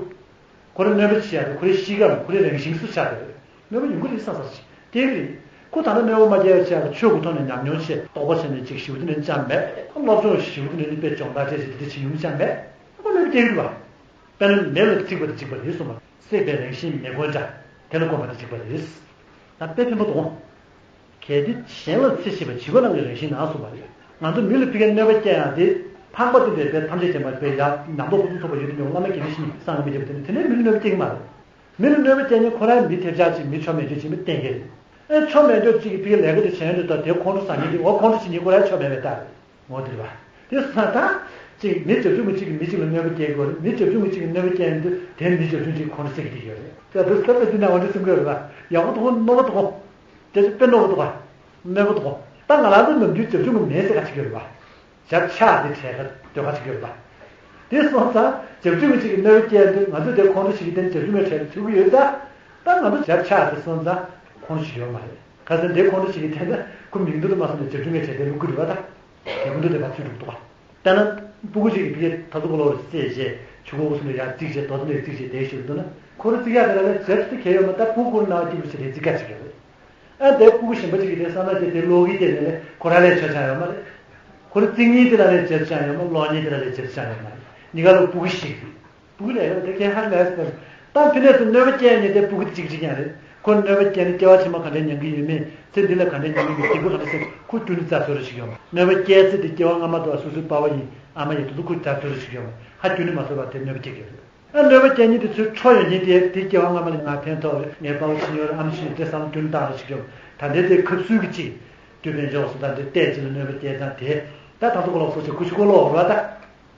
ཁོ་རང་གནོད་པ་བྱེད་ཡ་དེ་ཁོ་རའི་གཤིས་ཀ་ཁོ་རའི་རང་བཞིན་སུ་ཆགས་པ་རེད། གནོད་པ་ཡོང་གི་རེད་བསམ་ས་ཞིག་སྐྱེ་གི་རེད། ཁོ་ད་ལྟ་གནོད་པ་མ་སྐྱེལ་ཡ་ཆེད་ལ་ཆོས་ཀྱི་ཐོག་ནས་ཉམས་མྱོང་བྱས་རྟོགས་པ་བྱས་ནས་ཅིག་ཞིབ་ཏུ་ནས་ཅང་མེད། ཁོ་སློབ་སྦྱོང་ཞིབ་ཏུ་ནས་དཔེ་སྦྱོང་བརྡར་བྱས་ཤིག་དེ་འདྲ་བྱེད་ཡོང་ཅང་མེད། ཁོ་གནོད་པ་སྐྱེ་གི་རེད་པ། དཔེར་ན་མེ་ལ་འཚིག་པ་དང་འཇིག་པ་རེད་གསུངས་པ། སྲེག་པའི་རང་བཞིན་མེ་བོར་འདྲ། དེ་ལ་བསྒོམ་པ་དང་འཇིག་པ་རེད། ད་དཔེ་ཕན་པོ་དང་། གལ་ཏེ་གཞན་ལ་འཚེ་བྱེད་པ་བྱིས་པ་རྣམས་ཀྱི་རང་བཞིན་ན་གསུངས་པ་རེད། ང་ཚོ་མི་ལ་ཕ་གིར་གནོད་པ་སྐྱེལ་ཡང་དེ་ཕངས་པ་དེ་འདྲའི་དཔེ་ཐམས་ཅད་མཁྱེན་པ་དཔེ་ཡ་ནང་དོག་ཁུ་ཚུར་ཚོགས་པ་ཡོད་དུ་མྱོང་བླ་མ་དགེ་བའི་བཤེས་གཉེན་སངས་རྒྱས་མི་འདྲ་བ་དེ་ནི་དེ་ནས་མི་ལ་གནོད་པ་སྐྱེལ་གྱི་མ་རེད། མི་ལ་གནོད་པ་སྐྱེལ་ཉིན་ཁོ་རང་མི་ཐེབས་ཆག་ཅིག་མི་ཆོ་མེད་ཆོ་ཅིག་མི་བསྟེན་གྱི་རེད། ཨེ་ཆོ་མེད་ཆོ་ཅིག་གི་ཕ་གིར་ལས་ཀ་དེ་བྱས་འདུག་ད་དེ་ཁོང་ཁྲོ་ཟ་མཁན་དེ་འོ་ཁོང་ཁྲོ་བྱེད་ཉིན་ཁོ་རང་ཆོ་མེད་པའི་རྟགས་རེད། ངོ་དེ་རེད་བ། དེ་སོང་ཙང་། གཅིག་མི་བྱབ་ཆུང་གི་གཅིག་གིས་མི་གཅིག་ལ་གནོད་པ་སྐྱེལ་དགོས་རེད། མི་བྱབ་ཆུང་གི་གཅིག་གིས་གནོད་པ་སྐྱེལ་ཡོང་དུས་དེ་མི་བྱབ་ཆུང་གཅིག་ཁོང་ཁྲོ་ཟ་གི་བསྡད་ཡོད་རེད། ད་དེ་སེམས་ལ་འདི་ན་འོ་འདི་སེམས་ཁུར་རེད་བ། ཡག་པོ་འདུག་གོ། རྣོ་པོ་འདུག་གོ། དེ་ཚོ་དཔེ་རྣོ་པོ་འདུག་གོ། གནོད་པོ་འདུག་གོ། ད་ང་རང་ཚོ་ནམ་རྒྱུན་བྱབ་ཆུང་གི་མེད་ཟེར་ག་ཅིག་ཡོད་རེད་བ། བྱབ་ཆག་དེ་བྲལ་ག་འདོད་ག་ཅིག་ཡོད་རེད་བ། དེ་སོང་ཙང་བྱབ་ཆུང་གི་གཅིག་གིས་གནོད་པ་སྐྱེལ་དུས་ང་ཚོ་དེ་ཁོང་ཁྲོ་ཞིག་གི་སྟེང་བྱབ་ཆུང་མེད་བྲལ་དུ་ཐུག་གི་ཡོད་ད། ད་ང་ཚོ་བྱབ་ཆག་དེ་སོང་ཙང་ཁོང་ཁྲོ་ཞིག་ཡོད་མ་རེད། ཁ་སང་དེ་ཁོང་ཁྲོ་ཞིག་གི་སྟེང་ད་ཁོ་མིང་ཐོ་དུ་མ་སོང་ནས་བྱབ་ཆུང་མེད་བྲལ་དེ་ལུག་གི་རེད་བ་ད། དེ་ཀུན་ཏུ་དེ་བ་ཚུད་འགྲོ་གི་འདུག་བ། དཔེར་ན། སྤུ་གུ་ཅིག་གིས་ཕ་གིར་ཐ་ཚུ་ཀོ་ལོ་རུ་བསད་རྗེས་ཆུ་ཁོལ་གསུམ་ལ་ཡར་བརྩིགས་རྗེས་རྡོ་ཐོ་ནས་བརྩིགས་རྗེས་དེའི་ཞོར་དུ་ན་ཁོ་རུ་བརྩིགས་ཡག་དེ་ལ་ལས་བྱེད་ཐུབ་ཀྱི་ཡོད་མ་ད་སྤུ་གུ་ནང་སྐྱིད་པོ་བྱེད་དེ་བརྩིགས་ཀ་ཅིག་ཡོད་རེད། ཨ་དེ་སྤུ་གུ་གཞན་པ་ཅིག་གིས་དེ་བསམ་ན་དེ་དེ་ལོག་གི་དེ་ནས་ལས་ཁོ་རང་ལས་ཆ་ཆ་ཡོད་མ་རེད། ཁོ་རུ་བརྩིགས་ཉིན་དེ་ལ་ལས་བྱེད་ཆ་ཡོད་མ་ལོག་ཉིན་དེ་ལ་ལས་བྱེད་ཆ་ཡོད་མ་རེད། གཉིས་ཀ་ལ་སྤུ་གུ་ཞིག་རེད། སྤུ་གུ་ལས་ཡོད་དེ་ཁྱད་ཧ་ལས་སོ། ད་ཕི་ནས་སུ་གནོད་པ་སྐྱེལ་ནས་དེ་སྤུ་གུ་དེ་གཅིག་གཅིག་ཡང་རེད། ཁོ་གནོད་པ་སྐྱེལ་ནས་སྐྱེ་བ་ཕྱི་མ་ག་འདྲའི་མྱང་གི་ཡོད་མེད་ཚེ་འདི་ལ་ག་འདྲའི་མྱང་གི་ཡོད་སྡིག་པ་ག་འདྲ་སེ་ཁོ་རྒྱུན་ནས་རྩ་ཚོད་རེ་ཞིག་ཡོང་། གནོད་པ་སྐྱེལ་ཚེ་དེ་སྐྱེ་བ་སྔ་མ་དུ་སོ་སོའི་པ་ཕ་ཡིན་ཨ་མ་ཡིན་དུ་དུ་ཁོ་རྩ་ཚོད་རེ་ཞིག་ཡོང་། ཧ་རྒྱུན་ནས་མ་བཟོད་པ་དེ་གནོད་པ་སྐྱེལ་གི་ཡོད་རེད། ཨ་གནོད་པ་སྐྱེལ་ཉིན་དེ་ཚོའི་འཕྲོ་ཡོང་ཉིན་དེ་དེ་སྐྱེ་བ་སྔ་མ་ལ་ང་ཕན་ཐོགས་རེད་ངའི་པ་ཕ་ཕྱིན་ཡོད་རེད་ཨ་མ་ཕྱིན་ཡོད་དེ་བསམ་རྒྱུན་བཏང་རེ་ཞིག་ཡོང་། ད་འདི་དེ་ཁབ་སུལ་གི་ཅིག་དུས་ཕན་འཇོག་སུ་དང་འདི་བལྟས་ཅི་ལ་གནོད་པ་སྐྱེལ་ཙང་དེ་ད་ད་ཚོ་གོ་ལོག་སོ་ཆེ་ཁུ་ཆུ་གོ་ལོག་ར་ད།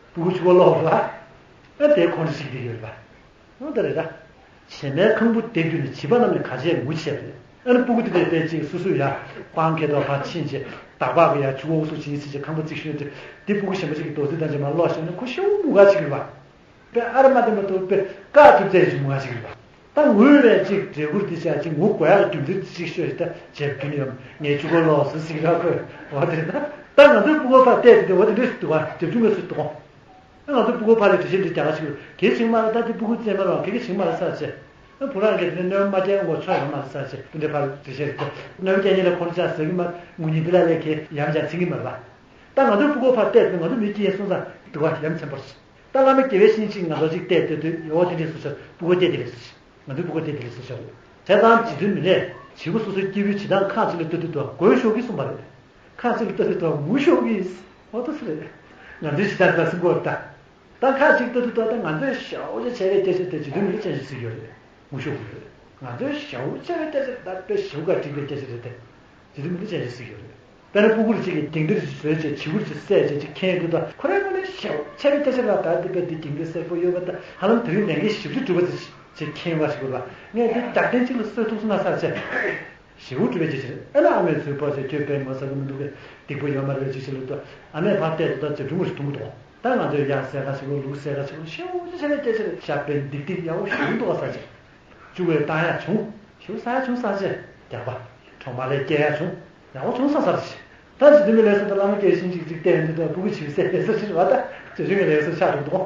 སྤུ་གུ་ཆུ་གོ་ལོག་ར། ཨ་དེ་ཁོང་ཁྲོ་ཞིག་དེ་ཡོད་རེད་པ། འོ་ད་རེད་ད། བྱེ་མའི་ཁང་བུ་དེ་བརྒྱུད་ནས་བྱིས་པ་རྣམས་ནི་ག་བྱས་ངུ་བྱས་པ་རེད། ཨ་ནི་སྤུ་གུ་དེ་དེ་དེ་ཅིག་སུ་སུ་ཡ། སྤང་ཁེ་ཏོག་ཕར་ཕྱིན་བྱས་དག་པག་གི་ཡ་ཆུ་བོ་སུ་ཕྱིན་ཕྱིན་བྱས་ཁང་བུ་བརྩིགས་ཤོད་དེ། དེ་སྤུ་གུ་གཞན་པ་ཅིག་གི་རྡོ་རྩིག་དང་བྱེ་མ་ལོག་ཤེས་ན་ཁོ་ཤེའུ་མུ་ག་ཅིག་རེད་པ། པའི་ཨ་ར་མ་དེ་མ་གཏོགས་པའི་བཀག་ཐུབ་ཚད་ཞིག་མུ་ག་ཅིག་རེད་པ། ད་ངུས་པའི་ཅིག་འབྲས་བུར་དེ་བྱ་ཅིག་ངུ་དགོས་ཡག་རྒྱུ་མཚན་ཅིག་ཤོད་ད་བྱས་རྒྱུ་ནི་ཡོད་ངས་ཆུ་བོ་ལོག་སུ་ཟིག་ར་ཁོས་འོ་དེ་ད། ད་ང་ཚོའི་སྤུ་གུ་ཕར་བལྟས་དེ་འོ་དེ་འདྲས་སུ་འདུག་ག་རྒྱབ་ཆུང་ངོས་སུ་འདུག་གོ། ང་ཚོ་སྤུ་གུ་ཕ་ལས་འགྲེལ་བཤད་འདི་རྒྱག་ག་ཞིག་གལ་ཆེན་མ་རེད་ད་དེ་སྤུ་གུ་བཙས་མ་རེད་གལ་གལ་ཆེན་མ་རེད་ས་ཆེ། ཨ་བུ་རང་གིས་དེ་ནས་གནོད་མ་སྐྱེལ་ངོ་ཆོ་ཡོང་མ་རེད་ས་ཆེ་དེ་འདྲའི་ཕ་ལས་འགྲེལ་བཤད་རེད་གནོད་མ་སྐྱེལ་ཉིན་ལ་ཁོང་ཅག་ཟ་གི་མ་ངུ་ཉིན་དེ་ལ་ལས་ཁེ་ཡམ་ཅག་ཚིག་གི་མ་རེད་པ། ད་ང་ཚོའི་སྤུ་གུ་ཕར་བལྟས་དེ་ང་ཚོ་མི་སྐྱེ་སོང་ཙང་འདུག་ག་ཡམ་ཚན་པར། ད་བླ་མ་དགེ་བའི་བཤེས་གཉེན་ཅིག་ང་ཚོ་ཅིག་བལྟས་བལྟས་དུས་ཡོ་དེ་འདྲས་སུ་ཤར་སྤུ་གུ་བལྟས་དེ་ལས་སུ་ཤར་ང་ཚོའི་སྤུ་གུ་བལྟས་དེ་ལས་སུ་ཤར་རེད། བྱས་ཙང་རྗེ་བཙུན་མི་ལས་བྱིས་པ་སོ་སོའི་སྐྱེ་བོའི་བྱེད་སྟངས་ཁག་ཅིག་ལ་ལྟོས་དུས་དུ་དགོད་ཤོག་གི་གསུངས་པ་རེད། ཁ་ཅིག་ལྟ་དུས་དང་ངུ་ཤོག་གི། འོ་ད་སུ་རེད། ང་ཚོའི་ཕྱི་དར་ལ་སྲིན་པོ་རེད་ད། ད་ཁ་ཅིག་ལྟ་དུས་དང་ད་ང་ཚོའི་ཞའོ་ཅེ་ཆེ་བའི་སྐད་ཆ་དེ་ཇི་དུས་མི་ལ་ཅན་ཞིག་ཟིག་ཡོད་རེད། ངུ་ཤོག་གི་རེད། ང་ཚོའི་ཞའོ་ཆེ་བའི་སྐད་ཆ་ད་དཔེ་ཞེའུ་ག་འགྲིག་པའི་སྐད་ཆ་རེད་དེ། ཇི་དུས་མི་ལ་ཅན་ཞིག་ཟིག་ཡོད་རེད། དཔེར་ན་སྤུ་གུ་རེ་ཅིག་གིས་གྱེན་འདིར་ཅིག་བཟོས་བྱས་བྱིའུ་རེ་ཅིག་བསད་བྱས་ཅིག་ཁེངས་དུས་དང་ཁོ་རའི་ངོས་ནས་ཞའོ་ཆེ་བའི་སྐད་ཆ་རེད་ད་དེ་དཔེ་འདི་གྱེན་འདིར་སེར་པོ་ཡོད་པ་ད་ཧ་ལམ་དེ་རིང་ལས་འགན་ཞིབ་ཏུ་སྒྲུབ་པ་ཅིག་ཁེངས་པ་ཞིག་དགོས་པ་ངས་འདི་རྒྱབ་རྟེན་གཅིག་ལ་གསོད་ཐུབ་སོང་ན་ས་ཆེ། ཞེའུ་གྲུབ་པའི་ཅི་ཕྱིར་ཨེ་ན་ཨ་མས་ཚུར་ཕོག་ཚེ་ཁྱོད་དཔེ་ངོ་ཚ་གི་མི་འདུག་གས་སྡིག་པོ་ཡོད་མ་རེད་ཅི་ཕྱིར་ལུགས་དང་ཨ་མས་ཕར་བལྟས་དུས་ད་ཇེ་ཕྲུ་གུ་ཞིག་མཐོང་གི་འདུག་ད་ང་ཚོས་ཡར་ཟས་ག་ཞིག་ལོ་ལུག་ཟས་ག་ཞིག་ལོ་ཤེའུ་ཅི་ཆ་ལས་སྐད་ཆ་རེད་ཤ་དཔེ་སྡིག་སྡིག་ཡག་པོ་ཞེའུ་འདུག་ག་ས་ཆེ། ཅུ་བས་བཏང་ཡག་བྱུང་ཞེའུ་ཟ་ཡག་བྱུང་ས་ཆེ། རྒྱག་པ་གྲོག་མ་ལས་སྐྱེ་ཡག་བྱུང་ཡག་པོ་བྱུང་ས་ས་ཆེ། ད་ཇི་དུ་མི་ལས་སུ་ད་བླ་མ་སྐྱེ་ཤིང་ཅིག་ཅིག་བལྟས་ཡོང་དུས་ད་སྤུ་གུ་བྱིའུ་ཟས་སྐད་ཆ་ཞིག་རེད་བ་ད་ཇེ་ཆུང་གི་ལས་སུ་ཆགས་འགྲོ་འདུག་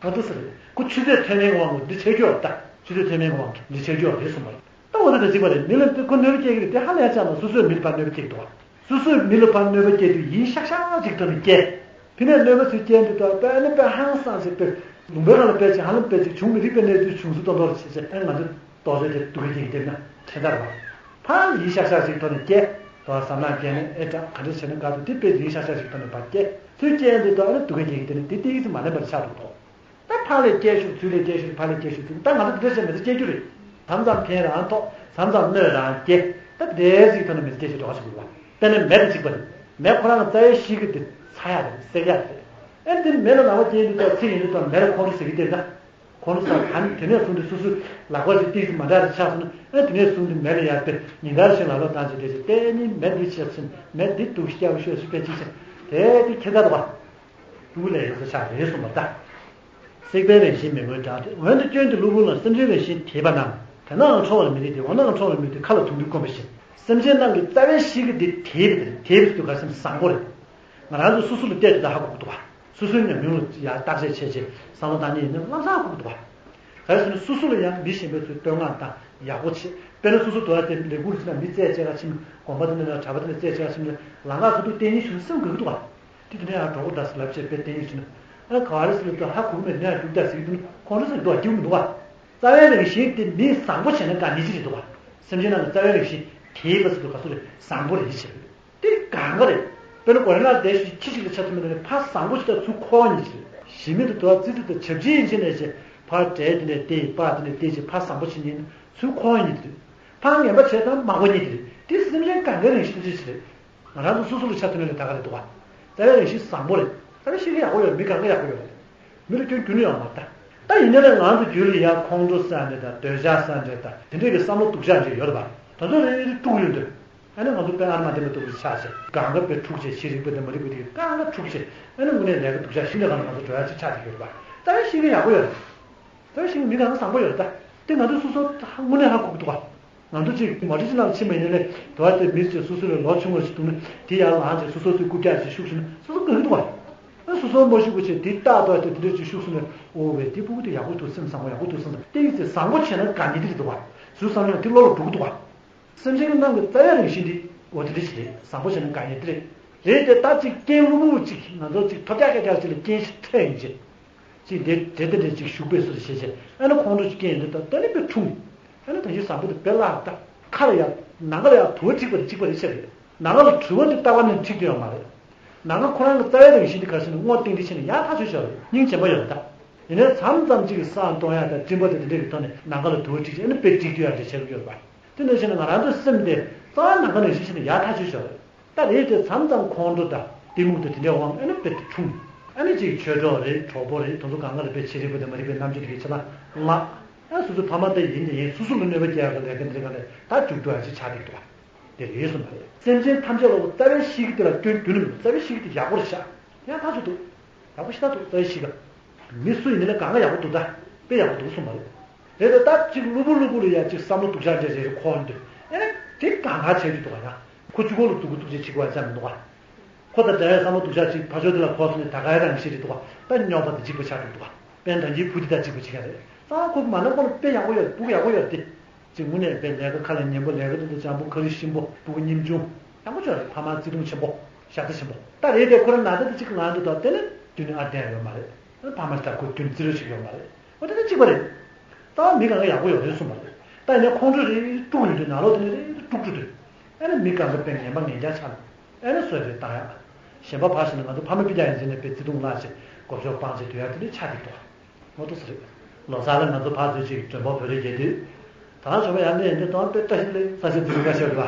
ང་ཚོ་ཟེར་ཁོ་ཆུ་ཚོད་ཐོན་མིན་དབང་གིས་འདི་ཆགས་རྒྱུ་ད་ཆུ་ཚོད་ཐོན་མིན་དབང་གིས་འདི་ཆགས་རྒྱུ་རེད་གསུངས་པ་རེད། ད་འོ་ད་ད་གཅིག་པ་རེད་མི་ལ་འདི་ཁོ་གནོད་པ་སྐྱེལ་གི་རེད་དེ་ཧ་ལས་ཡ་ཅག་ན་སོ་སོས་མི་ལ་ཕར་གནོད་པ་སྐྱེལ་དུས་སོ་སོས་མི་ལ་ཕར་གནོད་པ་སྐྱེལ་དུས་ཡིན་ཤག་ཤག་ཅིག་ཐོག་ནས་སྐྱེལ། དེ་ནས་གནོད་པ་ཚུར་སྐྱེལ་དུས་ད་དཔེ་ནི་དཔེ་ཧང་སངས་ཤིག་དཔེ་ལུང་པའི་སྒང་ལ་དཔེ་ཅིག་ཧ་ལམ་དཔེ་ཅིག་བྱུང་མི་རིགས་པའི་གནས་ཚུལ་བྱུང་སུ་ཏོག་ཏོག་རེ་བྱེད་ཚེ་ཨེ་ང་ཚོ་ཏོག་ཙམ་དེ་སྡུག་གི་སྐྱེལ་གི་དེ་ན་ཁྱད་མཚར་བ། ཕར་ཡིན་ཤག་ཤག་ཅིག་ཐོག་ནས་སྐྱེལ། དོ་བ་བསམ་ནག་སྐྱེལ་ནས་ཨེ་དྲག་ག་འདྲ་བྱས་ན་དགའ་འདུག་དེ་དཔེ་ཡིན་ཤག་ཤག་ཅིག་ཐོག་ནས་ཕར་སྐྱེལ་ཚུར་སྐྱེལ་དུས་ད་ཨ་ནི་སྡུག་གི་སྐྱེལ་གི་དེ་ནི་དེ་ཏིག་ཙམ་མ་ལེན་པར་ཆགས་འགྲོ་འདུག་ད་ཕར་ལས་སྐྱེལ་ཤོག་ཚུར་ལས་སྐྱེལ་ཤོག་ཕར་ལས་སྐྱེལ་ཤོག་ཚུར་ད་ང་ཚོ་དེ་འདྲ་བྱས་མི་ཚེ་སྐྱེལ་རྒྱུ་རེད། མཚམས་མཚམས་ཕན་རང་ཐོགས་མཚམས་མཚམས་གནོད་རང་སྐྱེལ། ད་དེ་ཟིག་ཐོག་ནས་མི་ཚེ་སྐྱེལ་ཤོག་འགྲོ་བ་ཞིག་དགོས་པ། དཔེར་ན་མེ་དང་གཅིག་པ་རེད། མེ་ཁོ་རང་གི་རྩ་བའི་གཤིས་ཀ་དེ་ཚ་ཡག་རེད་སྲེག་ཡག་རེད། ཨེ་འདི་མེ་ལ་ལག་པ་སྐྱེལ་དུས་ད་ཚེ་ཡིན་དུས་ད་མེ་ལ་ཁོང་ཁྲོ་ཟ་གི་བལྟས་ན། ཁོང་ཁྲོ་ཟ་ག་ནི་དེ་ནས་བཟུང་སྟེ་སོ་སོའི་ལག་པ་ཅིག་ཏིག་ཙམ་མ་འདྲ་རེ་ཆགས་སོང་ན་ཨེ་དེ་ནས་བཟུང་སྟེ་མེ་ལ་ཡར་དཔེ་ཉིན་ལྟར་བཞིན་ལག་པ་བཏང་བྱས་བསྡད་ཅིག་ལྟས་ངན་མེ་འདི་ཆགས་སོང་མེ་འདི་སྡུག་སྐྱ་བོ་ཤོད་སུ་དཔེ་ཅིག་བྱས་དེ་དེ་ཁྱེད་ད་དོ་བ། ཕྲུ་གུ་ལས་ཡོད་ས་ཆགས་རེད་གསུངས་པ་ལྟ། བསྲེག་པའི་རང་བཞིན་མི་མངོན་གྲང་སྟེ། འོན་ཏེ་སྐྱོན་དུ་གློ་བུར་ལ་སེམས་ཅན་རང་བཞིན་དེས་པ་རྣམས། དེ་ནའང་ཁྲོ་བར་མི་རིགས་ཏེ། འོ་ནའང་ཁྲོ་བར་མི་རིགས་ཏེ། ཁ་ལ་དུག་མདོས་བསྐོན་པ་བཞིན། སེམས་ཅན་རྣམས་ཀྱི་རྩ་བའི་གཤིས་ཀ་འདི་དེས་པ་དེ་དེས་པ་ཟེར་དུས་ག་སེམས་བཟང་པོ་རེད། ང་རང་ཚོ་སོ་སོ་ལ་བལྟས་དུས་ད་ཧ་གོ་གི་འདུག་བ། སོ་སོའི་ཉམས་མྱོང་ལ་ཡར་བརྟག་དཔྱད་བྱས་རྗེས་བསམ་བློ་བཏང་མཁན་ཡིན་ན་ལམ་སང་ཧ་གོ་གི་འདུག་བ། ག་རེ་ཟེར་ན་སོ་སོ་ལ་ཡང་མི་གཞན་པའི་ཚོས་བསྟོད་བསྔགས་དང་ཡག་པོ་བྱེད། དཔེར་ན་སོ་སོ་དུ་བ་དེ་ལས་ཁུར་ཟེར་ན་མི་རྩད་བཅད་ག་ཕྱིན་དགོན་པ་དེ་ནས་ན་གྲྭ་པ་དེ་ནས་རྩད་བཅད་ག་ཕྱིན་ནས་ལམ་ཁ་ཁ་ཐུག་བསྟན་ཉིན་བྱུང་སེམས་དགའ་གི་འདུག་བ། དེ་དེ་ནས་ཡང་གྲོགས་པོ་འདྲ་སེ་ལབ་བྱས་དཔེ་བསྟན་ཉིན་བྱུང་ན་ཨ་ག་བ་རེ་ཟེར་ལབ་དུས་ཧ་གོ་གི་མེད་ནས་ཡང་རྒྱུག་ད་ཟེར་གི་འདུག་ན་ཁོང་ཚོ་ཟེར་གི་འདུག་བ་སྐྱིད་པོ་མི་འདུག་བ། རྩ་བའི་རང་བཞིན་དེ་མི་བཟང་པོ་བྱས་ན་དགའ་ནི་ཅི་རེད་འདུག་བ། སེམས་ཅན་རྣམས་ལ་རྩ་བའི་རང་བཞིན་དེས་པ་ཟེར་དུས་ག་ཚོད་རེད་བཟང་པོ་རེད་ཅེས། དེ་གང་ག་རེད། དཔེར་ན་གོ་རེ་ན་བསྡད་ཤིག་ཁྱི་ཞིག་ལ་ཆ་མཐུན་མེད་ནས་ཕར་བཟང་པོ་ཞིག་དང་ཚུར་ཁོ་བོ་ཉིད་ཅིག་རེད། ཞི་མི་དུ་དོ་ཙི་ཙི་དང་ཆབ་ཆིའི་ཡིན་ཕྱིན་ནས་ཅེ་ཕར་བྲལ་དེ་ནས་བལྟས་པ་དེ་ནས་བལྟས་ཅེ་ཕར་བཟང་པོ་ཞིག་ཉིད་ཚུར་ཁོ་བོ་ཉིད་དེ་རེད། ཕར་ངན་པ་བྱས་དང་མ་གོ་ཉིད་དེ་རེད། དེ་སེམས་ཅན་གང་གའི་རང་བཞིན་ཅི་ཞིག་རེད། ང་རང་ཚོ་སོ་སོ་ལ་ཆ་མཐུན་ལས་ད་ག་རེད་འདུག་ག་རྩ་བའི་རང་བཞིན་བཟང་པོ་རེད། རྩ་བའི་ཤེས་ཀྱི་ཡག་པོ་ཡོད་རེད། མི་གང་ག་ཡག་པོ་ཡོད་རེད། མི་ལ་སྐྱོན་རྒྱུ་ནི་ཡོད་མ་རེད་ད། ད་ཡིན་ནའི་ལས་ང་ཚོ་རྒྱུད་ལ་ཡ་ཁོང་ཁྲོ་ཟ་འདྲ་དང་འདོད་ཆགས་ཟ་འདྲ་དང་དེ་འདྲས་ཀྱི་བསམ་བློ་སྡུག་ཅག་འདྲ་ཡོད་རེད་པ། ད་ཚོ་རེ་རེ་དཀྲུག་ཡོང་དུས། ཨ་ནི་ང་ཚོ་དཔེ་ཨ་མ་དེ་མ་གཏོགས་ཀྱི་ཆགས་ཆེ་གང་ག་དཔེ་འཁྲུག་ཆེ་ཤེས་རིག་པ་དེ་མ་རིག་པ་དེ་གང་ག་འཁྲུག་ཆེ། ཨ་ནི་དངོས་གནས་ལས་ཀ་སྡུག་ཅག་ཤིན་ཏུ་གང་ལ་ང་ཚོ་འགྲོ་ཡ་ཅིག་ཆགས་ཀྱི་ཡོད་རེད་པ། ད་ཡ་ཤེས་ཀྱི་ཡག་པོ་ཡོད་རེད། ད་ཤིང་མི་གང་བཟང་པོ་ཡོད་རེད་ད། དེ་ང་ཚོས་སོ་སོ་དངོས་གནས་ཧ་གོ་གི་འདུག་ག་ང་ཚོ་ཅིག་མ་འགྲིག་ཅིག་ནང་ཕྱིན་པ་ཡིན་ན་ནས་དུ་བ་དེ་མི་ཚོས་སོ་སོ་ལས་ལོ་ཆུང་བ་ཞིག་འདུག་ན་དེ་ཡར་ལངས་བྱས་སོ་སོ་ཚོས་རྐུབ་བཀྱག་ཅིག་ཤུགས་ཞུ་ན་སོ་སོ་དགའ་གི་འདུག་ག་ཨ་སོ་སོ་མ་ཤུགས་པ་བྱས་དེ་རྟག་ཏུ་དེ་འདྲ་ཅིག་ཤུགས་ཞུ་ན་ཨོ་བས་དེ་ཕྲུ་གུ་དེ་ཡག་པོ་འདུག་སེམས་བཟང་པོ་ཡག་པོ་འདུག་བསམ་ད་ཏིག་ཙེ་བཟང་པོ་བྱས་ན་དགའ་ཉེ་དེ་རེད་འདུག་ག་ཚུར་བསམ་ཡང་དེ་བློ་ལ་འགྲོ་གི་འདུག་ག་སེམས་ཅན་གྱི་ནང་གི་རྩ་བའི་རང་བཞིན་འདི་འོ་དེ་འདྲ་ཞིག་རེད། བཟང་པོ་བྱས་ན་དགའ་ཉེ་དེ་རེད། རེད་དེ་ད་ཅིག་རྐྱེན་གློ་བུར་ཅིག་ང་ཚོ་ཅིག་ཐོབ་རྒྱག་སྐད་རྒྱག་ཅིག་ལ་རྐྱེན་ཞིག་འཕྲད་ཡིན་ཅེ། ཅིག་དེ་དེ་དེ་འདྲས་ཅིག་ཞུགས་པའི་སོ་ཞེས་བྱས་ཨ་ནི་ཁོང་ཁྲོ་ཅིག་སྐྱེས་ཡིན་དུས་ད་ལྟ་ནི་དཔེ་འཁྲུངས། ཨ་ནི་ད་གཞི་བཟང་པོ་དེ་དཔེ་བརླག་ད་ཁ་ལ་ཡ་ནམ་མཁའ་ལ་ཡ་དུ་བ་འཁྲིགས་པ་དེ་གཅིག་པ་རེད་ཆེ་རེད། ནམ་མཁའ་ལ་དྲི་བ་འདི་ལྟ་བ་ནི་འཁྲིགས་དུ་ཡང་མ་རེད། ནམ་མཁའ་ཁོ་རང་གི་རྩ་བའི་རང་བཞིན་འདི་ག་ཞིག་ནི་སྔོ་ཏིང་ཏིང་ཕྱིན་ནས་ཡར་ཐག་ཆོད་ཤོར་རེད། སྙིང་རྗེ་མོ་ཡོད་རེད་ད། ཡིན་ནའི་མཚམས་མཚམས་ཅིག་གི་སང་གཏོང་ཡ་དང་སྤྲིན་པ་དང་དེ་འདྲས་ཀྱི་ཐོག་ནས་ནམ་མཁའ་ལ་དུ་བ་འཁྲིགས་ཤིང་ཨ་ནི་དཔེ་འཁྲིགས་དུ་ཡང་འདྲ་བྱེད་ཀྱི་ཡོད་རེད་པ། དེ་འདྲ་བྱས་ན་ང་རང་ཚོའི་སེམས་དེ་རྩ་བ་ནམ་མཁའ་ནང་བཞིན་བྱས་ནས་ཡར་ཐག་ཆོད་ཤོར་རེད། ད་རེས་དེ་མཚམས་མཚམས་ཁོང་ཁྲོ་དང་གཏི་མུག་དང་དེ་འདྲའི་དབང་ཨ་ནི་དཔེ་དེ་འཁྲུངས། ཨ་ནི་ཅིག་ཆོས་གྲོགས་རེད་གྲོགས་པོ་རེད་དེ་ཚོ་གང་ག་ལ་དཔེ་ཆེ་རིག་པ་དང་མ་རིག་པའི་རྣམ་དཔྱོད་དེ་གའི་ཆ་ལ་ལགས། ཨ་སོ་སོའི་ཕ་མ་དེ་ཡིན་དེ་ཡིན་སོ་སོ་ལ་གནོད་པ་སྐྱེལ་ཡག་གི་ལས་ཀ་འདི་འདྲ་ག་ལས་ད་མཇུག་བསྡུ་ཡག་ཅིག་ཆགས་བསྡད་ཀྱི་འདུག་བ། དེ་རེད་གསུངས་པ་རེད། སེམས་ཅན་ཐམས་ཅད་ལ་རྩ་བའི་གཤིས་ཀྱི་དེ་ལ་སྐྱོན་རྒྱུ་ནི་མེད། རྩ་བའི་གཤིས་ཀྱི་དེ་ཡག་པོ་རེད་ཤག་ཡང་ཐག་ཆོད་འདུག་ཡག་པོ་ཞེ་དྲག་འདུག་རྩ་བའི་གཤིས་ཀ་མི་སུ་ཡིན་ནའི་གང་ག་ཡག་པོ་འདུག་ད་དཔེ་ཡག་པོ་འདུག་གསུངས་པ་རེད། རེད་དེ་ད་ཅིག་གློ་བུར་གློ་བུར་ལ་ཡ་ཅིག་བསམ་བློ་སྡུག་ཅག་འདྲ་རེ་རེ་འཁོར་འདུག་ཨེ་ནས་དེ་གང་ག་བྱས་རྒྱུ་འདུག་ག་ཡ། ཁོ་གཅིག་པོ་ལ་སྡུག་གུ་སྡུག་ཅེས་བྱེད་དགོས་ཡ་ཅང་མི་འདུག་ག་ཁོ་དང་འདྲ་བའི་བསམ་བློ་སྡུག་ཅག་ཅིག་ཕར་ཕྱོགས་དེ་ལ་འཁོར་སོང་ནས་ད་ག་ཡ་རང་ཤེས་རེད་འདུག་ག་ད་རྙོག་པ་དེ་གཅིག་པ་ཆགས་འགྲོ་འདུག་ག་དཔེར་ན་ད་གིན་བུ་དེ་དང་གཅིག་པ་བྱེད་ཀྱི་རེད། ཙང་ཁོ་མ་ནམ་ཁོ་ལ་དཔེ་ཡག་པོ་ཡོད་རེད་ཕྲུ་གུ་ཡག་པོ་ཡོད་རེད་དེ། ཅིག་དངོས་གནས་དཔེ་ལས་ཀ་ཁ་ལ་ཉན་པོ་ལས་ཀ་དེ་ཚོ་སྦྱང་པོ་ཁ་རི་ཞིམ་པོ་ཕྲུ་གུ་ཉམ་ཆུང་ཡག་པོ་ཅིག་ཡོད་རེད། ཕ་མ་བརྩེ་དུང་ཆེན་པོ་ཤ་ཚ་ཆེན་པོ་ད་རེད་དེ་ཁོ་རང་ན་ཚ་དེ་གཅིག་ལངས་འདུག་ད་དེ་ནི་དུས་ནི་ཨ་བསྟན་ཡོད་མ་རེད། ཕ་མ་ཞིག་ད་ཁོ་རྒྱུན་བརྩི་རོགས་ཞིག་ཡོད་མ་རེད། འོ་དེ་ནི་གཅིག་པ་རེད། ད་མི་གང་ག་ཡག་པོ་ཡོད་རེད་གསུངས་པ་རེད། ད་ཡིན་ནའི་ཁོང་ཁྲོ་རེ་དཀྲུག་ཡོང་དུས་ནང་ལོགས་དེ་ནས་རེ་དཀྲུག་དཀྲུག་དུས། ཨ་ནི་མི་གང་ག་དཔེ་ངན་པ་ངན་རྐྱང་ཆགས་ནས་ཨ་ནི་སོ་རེ་བཏང་ཡག་གཞན་པ་ཕར་ཞིག་ནས་ང་ཚོ་ཕ་མ་སྤུན་ཀྱག་ཡིན་ཟེར་ནས་དཔེ་བརྩེ་དུང་བརླག་བྱས་མགོ་སྐོར་སྤང་བྱས་སྡོད་ཡག་དེ་འདྲ་ཆགས་བསྡད་འདུག་ངོ་ཐུག་ས་རེད། ལོ་གསར་ལ་ང་ཚོ་ཕར་ཚུར་ཅིག་མགྲོན་པོ་བོད་རིགས་རྒྱལ་དུས། ད་རང་ཞོགས་པ་ཡར་སླེབས་ཡོང་དུས་དོན་དཔེ་བཀྲ་ཤིས་བདེ་ལེགས་ས་ཆ་འཛུལ་དགའ་ཤོར་བ།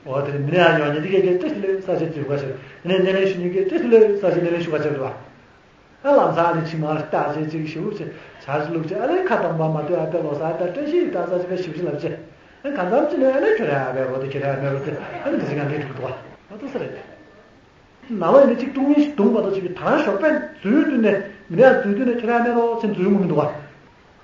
འོ་དེ་རིང་མི་ནས་ཡར་ཡོང་ཉིན་དེ་གས་ཀྱི་བཀྲ་ཤིས་བདེ་ལེགས་ས་ཆ་འཛུལ་དགའ་ཤོར། ཡིན་ནའི་སྣེ་ལེན་ཞུ་ཉིན་གྱི་བཀྲ་ཤིས་བདེ་ལེགས་ས་ཆ་སྣེ་ལེན་ཞུ་དགའ་ཤོར་བ། ཨ་ལམ་སང་ཨ་ནི་ཕྱི་མར་བལྟས་བྱས་ཅིག་ཞུ་བྱས་ཇ་ཞིག་བླུགས་བྱས་ཨ་ལས་ཁ་གདངས་པ་མ་ཐོས་ཨ་ཕའི་ལོ་གསར་དང་བཀྲ་ཤིས་དང་ས་ཆ་ཕའི་ཞིབ་ཞིབ་ལབ་བྱས། ཨ་གང་འཚམ་ཅིག་ནས་ཨ་ནི་ཁྱོད་རང་ཨ་ཕའི་རོ་དེ་ཁྱོད་རང་ཨ་མའི་རོ་དེ་ཨ་ནི་འདི་ཟིག་གང་གིས་འགྲིག་འདུག་བ། ང་ཐུག་ས་རེད། ནང་ལོགས་ཡིན་ན་གཅིག་སྟོང་ཉིད་ཞིག་འདུག་མ་གཏོགས་ཅིག་གི་ད་རང་ཞོགས་པས་འཛུལ་དུས་ནས་མི་ནས་འཛུལ་དུས་ནས་ཁྱོད་རང་ཨ་མའི་རོ་ཚེ་འཛུལ་ཡོང་གི་མི་འདུག་བ།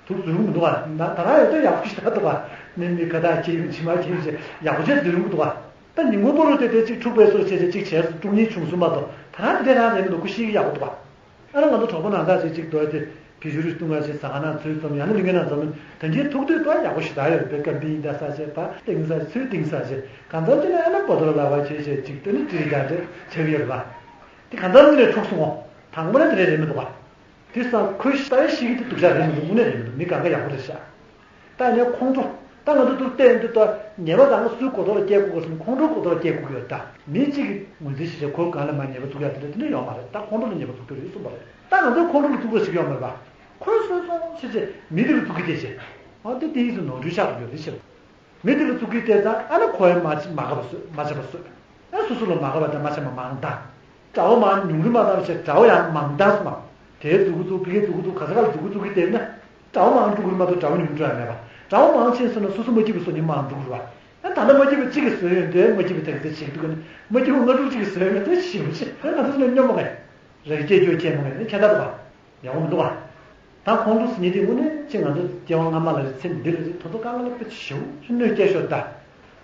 དུག་འཛུལ་ཡོང་གི་མི་འདུག་བ། ད་ད་རང་ཡོད་ཚད་ཡག་པོ་ཞིག་ད་འདུག་བ། ནི་མི་ཁ་ཐག་ཁྱེར་ཡོང་ཕྱི་མ་ཁྱེར་ཡོང་བྱས་ཡག་པོ་བྱས་འཛུལ་ཡོང་གི་འདུག་བ། ད་ཉིན་གུང་པོ་རུ་དེ་དེ་གཅིག་འཁྲུག་པའི་སོར་བྱས་བྱས་གཅིག་བྱས་སོང་སྟོང་ཉིད་བྱུང་སོང་མ་གཏོགས་ད་རང་དེ་འདྲ་རང་རེད་མི་འདུག་ཁོ་ཤེས་ཀྱི་ཡག་པོ་འདུག་བ། ཨ་ནི་ང་ཚོ་གྲོགས་པོ་ནང་ལྟར་བྱས་གཅིག་འདུག་དེ་བི་ཤུ་རུ་བཏུང་ག་བྱས་ཟ་ཁང་ནང་ཚུར་འཛོམས་ཡང་ན་ལུས་ངན་ནང་འཛོམས་ད་གིན་ཐུག་དུས་ད་ཡག་པོ་ཞིག་ད་ཡོད་རེད་པས་ཀ་པིན་ད་ས་བྱས་ད་ཏིང་ས་ཚུར་ཏིང་ས་བྱས་གང་འཚམ་བྱས་ན་ཨ་ནི་བོ་དོ་ལ་ལ་བ་བྱས་བྱས་གཅིག་ད་ནི་ཏི་རི་ད་འདྲ་བྱས་ཡོད་རེད་པ། དེ་གང་འཚམ་བྱས་ནས་འཁྲུག་སོང་ངོ་། དང་པོ་ནས་དེ་རེད་རེད་མི་འདུག་བ། དེ་སང་ཁོའི་ལྟ་བའི་གཤིས་ཀྱི་དེ་སྡུག་ཅག་རེད་མི་འདུག་དངོས་གནས་རེད་མི་འདུག་མི་གང་ག་ཡག་པོ་རེད་ཤག་ད་ནས་ཁོང་ཁྲོ། ད་ང་ཚོ་འདུག་བལྟས་འདུག་ད་ཉེས་པ་གང་ག་སུའི་གོ་ཐོག་ལ་སྐྱེལ་དགོས་གོ་སོང་ཁོང་ཁྲོའི་གོ་ཐོག་ལ་སྐྱེལ་དགོས་ཀྱི་ཡོད་ད། མི་གཅིག་གིས་ངོས་འཛིན་བྱེད་བྱེད་ཁོའི་སྒང་ལ་མ་ཉེས་པ་བཙུགས་ཡག་དེ་འདྲ་དེ་འདྲ་ཡོད་མ་རེད། ད་ཁོང་ཁྲོ་ལ་ཉེས་པ་བཙུགས་ཀྱི་རེད་གསུངས་པ་རེད། ད་ང་ཚོས་ཁོང་ཁྲོ་ལ་བཙུགས་པ་ཞིག་ཡོད་མ་རེད་པ། ཁོས་གསོད་སོང་ཞེས་བྱས་མི་དེ་ལ་བཙུགས་ཀྱི་དེ་བྱས། ཨ་དེ་དེ་ཡིས་སུ་ནོར་འཁྲུལ་ཆགས་ཀྱི་ཡོད་རེད་ཤག་མི་དེ་ལ་བཙུགས་ཀྱི་བལྟས་ཙང་ཨ་ན་ཁོ་ཡང་མ་མ་དགའ་བ་བཟོས་མ་བྱས་པ་བཟོས། ཨ་སོ་སོ་ལ་མ་དགའ་བ་དང་མ་བྱས་པ་མང་དང་། དགྲ་བོ་མང་ཉུང་རུ་མ་བཏང་བྱས་དགྲ་བོ་ཡང་མང་བཏང་སོང་བ། དེའི་མཛུ་གུ་བཙུགས་ཕི་གའི་མཛུ་གུ་བཙུགས་ག་ས་ག་ལ་མཛུ་གུ་བཙུགས་ཀྱི་བལྟས་ན། དགྲ་བོ་མང་འགྲོ་གི་རེད་མ་གཏོགས་དགྲ་བོ་ཉུང་འགྲོ་ཡ་མེད་པ། དགྲ་བོ་མང་ཕྱིན་སོང་ན་སོ་སོ་མ་སྐྱིད་པ་བཟོ་མཁན་མང་འགྲོ་གི་རེད་བ། ཨ་ད་ལྟ་མ་སྐྱིད་པ་གཅིག་གིས་བཟོས་ཡོད་འདོད་མ་སྐྱིད་པ་དེ་ག་ཚོད་བྱེད་ཀྱི་འདུག་ག་ནི་མ་སྐྱིད་པ་ལྔ་དྲུག་གཅིག་གིས་བཟོས་ཡོད་མེད་དེ་ཞིབ་ཞིབ་ཨ་ང་ཚོ་ནས་སྙོམས་པ་ག་ཡིན། རེ་སྐྱེས་སྐྱོ་ཁྱད་མ་ངེས་ནི་ཁྱད་མཚར་འདུག་བ། ཡག་པོ་མི་འདུག་བ། ད་ཁོང་ཁྲོ་ཟེར་མཁན་དེ་དངོས་གནས་ཅིག་ང་ཚོ་སྐྱེ་བ་སྔ་མ་ལ་རེད་ཚེ་འདི་ལ་རེད་ཐོ་ཐོ་ཀ་ཀ་ལ་དཔེ་ཞེ་པོ་ཅིག་གནོད་སྐྱེལ་ཤོར་ད།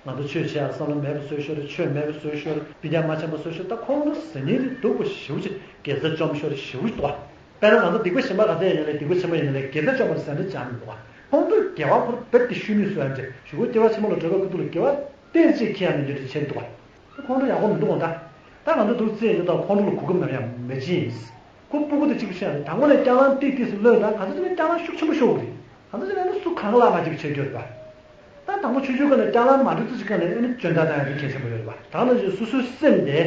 ང་ཚོ་ཆོས་བྱེད་ཡག་བསམ་བློ་མེད་པ་བཟོས་ཤོར་ཆོས་མེད་པ་བཟོས་ཤོར་སྤུན་ཀྱག་མ་འཆམ་པ་བཟོས་ཤོར་ད་ཁོང་ཁྲོ་ཟེར་མཁན་དེ་སྡུག་པོ་ཞེ་པོ་ཅིག་དགེ་རྩ་བཅོམ་ཤོར་ཞེ་པོ་ཅིག་འདུག་བ། དཔེར་ན་ང་ཚོ་སྡིག་པ་གཞན་པ་ག་ཚད་ཡིན་ནའི་སྡིག་པ་ཆེན་པོ་ཡིན་ནའི་དགེ་རྩ་བཅོམ་པ་དེ་ཟེར་འདྲ་ཅང་མི་འདུག་བ། ཁོང་ཁྲོ་དགེ་བ་ཁོ་རྦད་དེ་ཤུལ་མིག་བཟོ་ཡ་འདྲ་གཞུག་གུ་སྐྱེ་བ་ཕྱི་མ་ལ་འགྲོ་བའི་ཁ་ཐུག་ལ་དགེ་བ་ཏོག་ཙམ་ཅིག་འཁྱེར་ཡ་ནི་འདྲ་འདྲ་བྱས་འདུག་བ། ཁོང་ཁྲོ་ཡག་པོ་མི་འདུག་འོ་ད། ད་ང་ཚོ་འདུག་རྩེད་ཡོད་དང་ཁོང་ཁྲོ་ལ་གོ་སྐབས་ནམ་ཡང་མེད་ཅི་ཡིན། ཁོ་སྤུ་གུ་དེ་གཅིག་པུ་ཤེས་ཡ་རེད་ད་དངོས་གནས་སྐྱག་ལང་ཏིག་ཏིག་སུ་ལོས་ད་ག་ཚོད་ནས་སྐྱག་ལང་ཤུགས་ཆེན་པོ་ཤོར་གི་རེད། ག་ཚོད་ནས་ནི་སུ་གང་ལ་མ་བྱེད་པ་བྱེད་རྒྱུ་རེད་པ། ད་དང་པོ་ཆུང་ཆུང་སྒང་ནས་སྐྱག་ལང་མ་འགྲིག་ཚོད་ཅིག་སྒང་ནས་ཨ་ནི་སྐྱོན་བརྡ་བཏང་ཡ་དེ་གལ་ཆེན་པོ་ཡོད་རེད་པ། ད་ནང་བཞིན་སོ་སོའི་སེམས་དེ།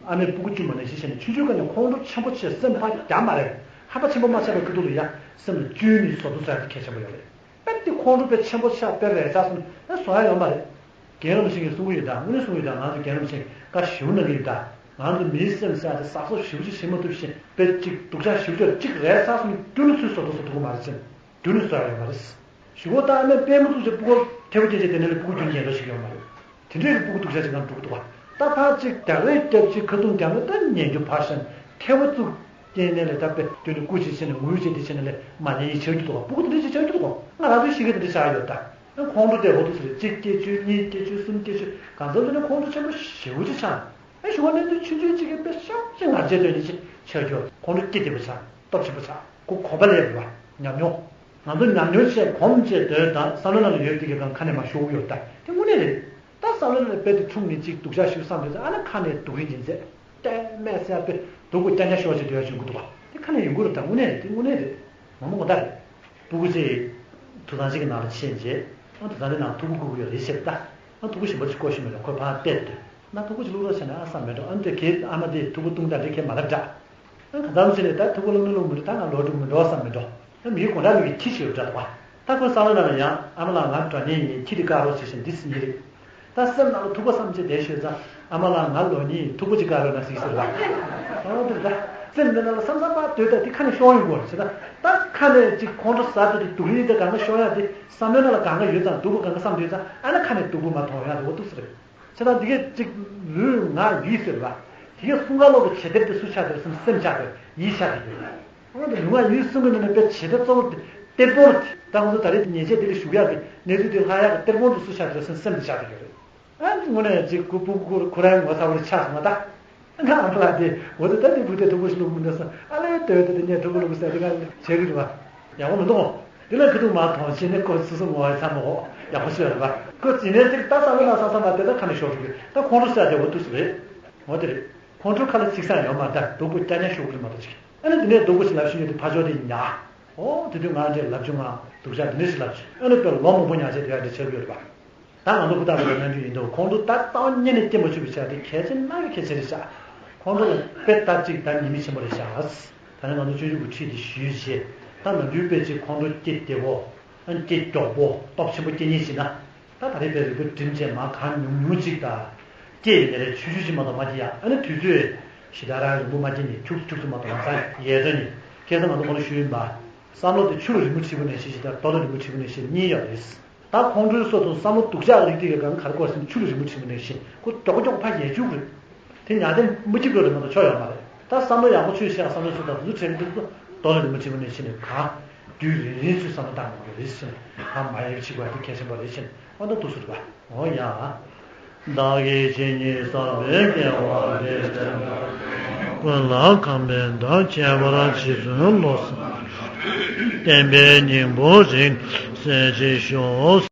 ཨ་མས་སྤུ་གུ་བཅུ་མ་ནས་ཤི་ཤི་ནས་ཆུང་ཆུང་སྒང་ནས་ཁོང་ཁྲོ་ཆེན་པོ་ཆེ་སེམས་ཕར་རྒྱག་མ་རེད། ཧམ་པ་ཆེན་པོ་མ་ཆགས་པའི་ཁུ་ཐུག་ལ་ཡ་སེམས་ལ་བཅུད་ནས་བཟོ་ཐུབ་ས་ཡ་དེ་གལ་ཆེན་པོ་ཡོད་རེད། དཔེ་དེ་ཁོང་ཁྲོ་དཔེ་ཆེན་པོ་ཆགས་དཔེ་རེད་ཆགས་སོང་ན་ཨ་བཟོ་ཡ་ཡོད་མ་རེད། རྒན་རབས་ཤིག་གིས་གསུང་གི་ཡོད་ད། དངོས་གནས་གསུང་གི་ཡོད་ད། ང་ཚོ་རྒན་རབས་ཤིག་བཀའ་ཞེ་པོ་གནང་གི་ཡོད་ད། ང་ཚོ་མིའི་སེམས་ཟེར་ཡ་དེ་གཟབ་གཟབ་ཞེ་པོ་ཅིག་བྱེད་མ་ཐུབ་ཤིང་དཔེ་ཅིག་སྡུག་ཅག་ཞེ་པོ་ཅིག་ཅིག་རེད་ཆགས་སོང་ན་རྒྱུན་ནས་ཚུར་བཟོ་ཐུབ་བཟོ་ཐུབ་ཀྱི་མ་རེད་ཅེས་རྒྱུན་ནས་བཟོ་ཡ་ཡོད་མ་རེད། གཞུག་གུ་ད་ཨ་མས་པུས་མོ་བཙུགས་བྱས་སྤུ་གུ་ཐལ་པོ་སྐྱེས་བྱས་དེ་ནས་ལས་སྤུ་གུ་རྒྱུན་རྒྱན་འགྲོ་ཞིག་ཡོད་མ་རེད། དེ་འདྲའི་སྤུ་གུ་སྡུག་ཅག་ཅིག་གང་འགྲོ་གི་འདུག་བ། ད་ཕར་ཅིག་རྒྱག་རེས་རྒྱབ་ཅིག་ཁ་རྡུང་རྒྱག་ན་ད་ཉན་རྒྱུ་ཕར་བཞག་ཐལ་པོ་བཙུགས་སྐྱེས་ནས་ལས་ད་དཔེ་སྟོན་ནས་སྐུ་ཅིག་བྱས་ནས་ངུ་བྱས་དེ་བྱས་ནས་ལས་མ་ཉན་ཡིན་ཆགས་རྒྱུ་འདུག་བ། སྤུ་གུ་དེ་འདྲ་ཅིག་ཆགས་རྒྱུ་འདུག་བ། ང་རང་ཚོའི་གཞིས་ཀ་དེ་འདྲ་ཆགས་ཡོད་ད། ཁོང་ཁྲོ་དེ་འོ་འདུག་ཟེར་རེད། གཅིག་སྐྱེས་ཆུ་གཉིས་སྐྱེས་ཆུ་གསུམ་སྐྱེས་ཆུ་གང་འཚམ་ཟེར་ན་ཁོང་ཁྲོ་ཆེན་པོ་ཞེ་པོ་ཅིག་ཆགས། ཨེ་ཞུ་བ་ནས་དུས་ཆུང་ཆུང་གཅིག་གིས་དཔེ་ཤག་ཅིག་ང་རྗེས་ལྟོས་ནས་ཅིག་ཆགས་རྒྱུ་ཁོང་ཁྲོ་སྐྱེ་བདེ་པོ་ཆགས་སྟོབས་ཆེན་པོ་ཆགས་ཁོ་གོམས་པ་ལེན་རེད་བ། ཉམས་མྱོང་། ང་ཚོ་ཉམས་མྱོང་བཤད་གོམས་བྱས་སྡོད་དང་བསམ་བློ་ནང་ལ་ཡོད་དེ་གི་གང་ཁ་ནས་མ་ཤོར་གི་ཡོད་ད། དེ་དངོས་གནས་རེད། ད་བསམ་བློ་ནང་ལ་དཔེ་དེ་འཁྲུག་ནས་ཅིག་སྡུག་ཅག་ཞིག་བསམ་དུས་ཙང་ཨ་ན་ཁ་ནས་སྡུག་རིགས་ཡིན་ཚད་གཏན་མེད་ཟེར་དཔེ་སྡུག་པོ་རྐྱང་རྐྱང་ཤོར་བྱས་སྡོད་ཡ་བྱུང་གི་འདུག་བ། དེ་ཁ་ནས་ཡོང་གི་རེད་ད། དངོས་གནས་རེད། དེ་དངོས་གནས་རེད། མང་པོ་ངོ་ཐག་རེད། སྤུ་གུ་ཚོས་ཐུགས་གཙང་ཅིག་གི་ནང་ལ་ཕྱིན་རྗེས་ཨ་ཐུགས་གཙང་དེ་ནང་ཐུག་གུ་བསྐུར་གི་ཡོད་རེད་ཟེར་ད། ཨ་ཐུག་གུ་ཞིམ་པོ་ཅིག་བསྐོར་ཤེས་མེད་ལ་ཁོས་ཕར་བལྟས་དུས་ན་ཐུག་གུ་ཅིག་བླུག་རོགས་བྱས་ན་ཨ་བསམ་མེད་འགྲོ། ཨ་ནི་དེ་གའི་ཨ་མ་དེས་ཐུག་གུ་བཏུང་ད་དེ་ཁས་མ་ལབ་འདྲ། ཨ་གང་འཚམ་ཞིག་ནས་ད་ཐུག་པ་བླུག་ན་བླུག་མི་འགྲོ། ད་ང་ལོག་འགྲོ་མི་འགྲོ་བསམ་མི་འགྲོ། ད་མིའི་དགོང་དག་མིག་གིས་ཁྱི་ཤེས་འདྲ་བ། ད་ཁོའི་བསམ་བློ་ནང་ལ་ཡང་ཨ་མ་ལགས་ང་འགྲོ་ཉེན་ཡིན། ཁྱི་དེ་བཀག་རོགས་བྱེད་བཞིན་འདི་ཟེར་ཉེན་རེད། ད་སེམས་ནང་ལ་ཐུག་པ་བསམ་བྱས་བསྡད་ཤོད་ཙང་ཨ་མ་ལགས་ང་ལོག་ཉེན་ཡིན། ཐུག་པ་ཅིག་བཀག་རོགས་གནང་ཟིག་ཟེར་བ། ཨ་འོ་དེ་ད་སེམས་འདི་ནང་ལ་བསམ་བསམ་པ་སྡོད་ད་དེ་ཁ་ནས་ཤོར་ཡོང་གི་རེད་ཟེར། ད་ད་ཁ་ནས་ཅིག་ཁོང་ཁྲོ་ཟ་དེ་དེ་སྡུག་རིགས་དེ་གང་ག་ཤོར་ཡ་དེ་བསམ་བློ་ནང་ལ་གང་ག་ཡོད་ཙང་སྡུག་པོ་གང་ག་བསམ་དུས་ཙང་ཨ་ན་ཁ་ནས་སྡུག་པོ་མ་མཐོང་ཡ་དེ་འོ་འདུག་ཟེར་རེད། བྱས་ཙང་འདི་གས་གཅིག་ལུས་ངག་ཡིད་ཟེར་བ། དེ་གས་གསུམ་ཀ་ལོག་གི་བྱེད་དེབ་དེ་སུ་ཆགས་དེ་སེམས་སེམས་ཆགས་དེ་ཡིད་ཆགས་དེ་ཡོད། འོ་འདི་ལུས་ངག་ཡིད་གསུམ་གི་ནང་ནས་དཔེ་བྱེད་དེབ་གཙོ་བོ་དེ་གཏེར་སྦོམ་དེ་ད་ང་ཚོ་ད་རེས་ཉེས་ཆད་དེ་ལས་ཞུགས་ཡག་གི་གནས་ཚུལ་དེ་ལྷག་ཡག་གི་གཏེར་སྦོམ་དེ་སུ་ཆགས་དེ་སེམས་སེམས་དེ་ཆགས་དེ་ཡོད་རེད། ཨ་ནི་དངོས་གནས་ཅིག་ཁོ་སྤུ་གུ་ཁོ་རང་ངོ་ཚ་བོ་རེ་ཆགས་སོང་ང་ད། ཨ་ནི་ཨ་མ་ལགས་དེ་འོ་དེ་ད་དེ་བུ་དེ་ཐུག་པོ་ཞིག་བླུག་མི་འདུག་ས་ཨ་ལས་དོན་དེ་དེ་ངས་ཐུག་པོ་བླུག་ས་དེ་ག་བྱེད་གི་རེད་བ། ཡག་པོ་མི་འདུག་དེ་ལ་ཁི་ཐུག་མ་མཐོང་ཕྱིན་ནས་ཁོ་སོ་སོ་ངོ་བ་ཚ་མོ་ཧོ་ཡག་པོ་ཤོད་རེད་བ། ཁོ་ཇི་ནས་ཅིག་ད་བསམ་བློ་ན་བསམ་བསམ་པ་དེ་ད་ཁ་ནས་ཤོར་འགྲོ་གི། ད་ཁོང་ཁྲོ་ཟ་དེ་འོ་དུས་སུ་རེད། འོ་དེ་རེད། ཁོང་ཁྲོ་ཁ་ལ་ཚིག་ས་ཡོད་མ་ད་སྡུག་པོ་རྐྱང་རྐྱང་ཤོར་གི་རེད་མ་གཏོགས་ཅིག་ཨ་ནི་དེ་ནས་སྡུག་པོ་ཞིག་ལབ་ཤེས་ཡོད་དེ་ཕ་ཕྱོགས་དེ་ཉག་འོ་དེ་དུས་ང་འདྲས་ལབ་བྱུང་ང་སྡུག་ཅག་འདི་འདྲ་ཞིག་ལབ་བྱུང་། ཨ་ནི་དཔེ་ལོ་མང་པོ་ཉག་ཆེ་དེ་ཡ་འདྲ་ཆགས་ཀྱི་ཡོད་རེད་པ། ད་ང་ཚོ་ཧུར་ཐག་པ་ལ་གནང་རྒྱུ་ཡིན་འདུག་ཁོང་ཁྲོ་ད་རྩ་བ་ཉིད་ནས་སྐྱེ་མ་བཅུག་པའི་ཆ་དེ་གལ་ཆེ་ན་གལ་ཆེ་རེད་ཤག་ཁོང་ཁྲོ་ལ་དཔེ་ལྟ་ཅིག་ད་ཉེས་དམིགས་ཆེན་པོ་རེད་ཤག་ད་ནི་ང་ཚོ་སྤྱོད་འཇུག་གི་ཁྲིད་དེ་ཞུས་རྗེས་ད་ནམ་རྒྱུན་དཔེ་ཅིག་ཁོང་ཁྲོ་སྐྱེ་བདེ་བོ་ཨ་སྐྱེ་མགྱོགས་པོ་སྟོབས་ཆེན་པོ་སྐྱེ་ཉེན་ཞིག་ན། ད་ད་རེས་དཔེ་རིག་པ་བསྒྲིམས་བྱས་མ་གང་ཉུང་ཉུང་ཅིག་དང་། སྐྱེ་ཡི་ནས་རེ་ཆུ་ཆུ་ཅིག་མ་གཏོགས་མ་སྐྱེ་ཡ། ཨ་ནི་དུས་ཚོད་ཞེ་དྲག་རང་རིང་པོ་མ་སྐྱེ་ནས་ཁྱུག་ཁྱུག་ཙམ་མ་གཏོགས་ལམ་སང་ཡལ་འགྲོ་ནས་ཁ་སང་ང་ཚོ་གོང་ལ་ཞུས་ཡིན་པ། བསམ་བློ་དེ་ཆུ་ལ་རིང་པོ་འཁྲིས་པོ་ནས་ཤེས་ཤེས་དང་རྡོ་ལ་རིང་པོ་འཁྲིས་པོ་ནས་ཤེས་གཉིས་ཡོད་རེད། ད་ཁོང་ཁྲོའི་སོ་དང་བསམ་བློ་སྡུག་ཅག་རིགས་དེ་གའི་གང་གར་སྐོར་ཟིན་ཆུ་ལ་རིང་པོ་འཁྲིས་པོ་ནས་ཤེས་ཁོ་མགྱོགས་མགྱོགས་ཕར་ཡལ་བཅུག་རེད། དེ་ཉག་དེ་མི་སྐྱིད་འགྲོ་རེད་མ་གཏོགས་ཆོག་ཡོད་མ་རེད། ད་བསམ་བློ་ཡག་པོ་ཆོས་བཤད་བསམ་བློ་ཚུལ་དང་དུ་ཚོད་ཆེན་པོ་འདུག་རྡོ་ལ་རིང་པོ་འཁྲིས་པོ་ནས་ཤེས་ནས་གང་དུས་རིང་རིང་ཚུལ་བསམ་བློ་བཏང་དགོས་རེད་ཟེར་ནས་གང་མ་ཡལ་བྱེད་དགོས་ཡ་དེ་གལ་ཆེན་པོ་རེད་ཟེར་ནས་ཨ་ད་འདུག་སེ་རེད་པ། འོ་ཡ། བདག་གིས་ཇི་སྙེད་བསགས་པའི་དགེ་བ་འདི། ཀུན་ལ་གང་བས་འདག་ཁྱད་པར་ཅི་བརྩོན་བློ་བཟང་། བསྟན་པའི་སྙིང་པོ་རིང་གསལ་ཅིག་ཤོག།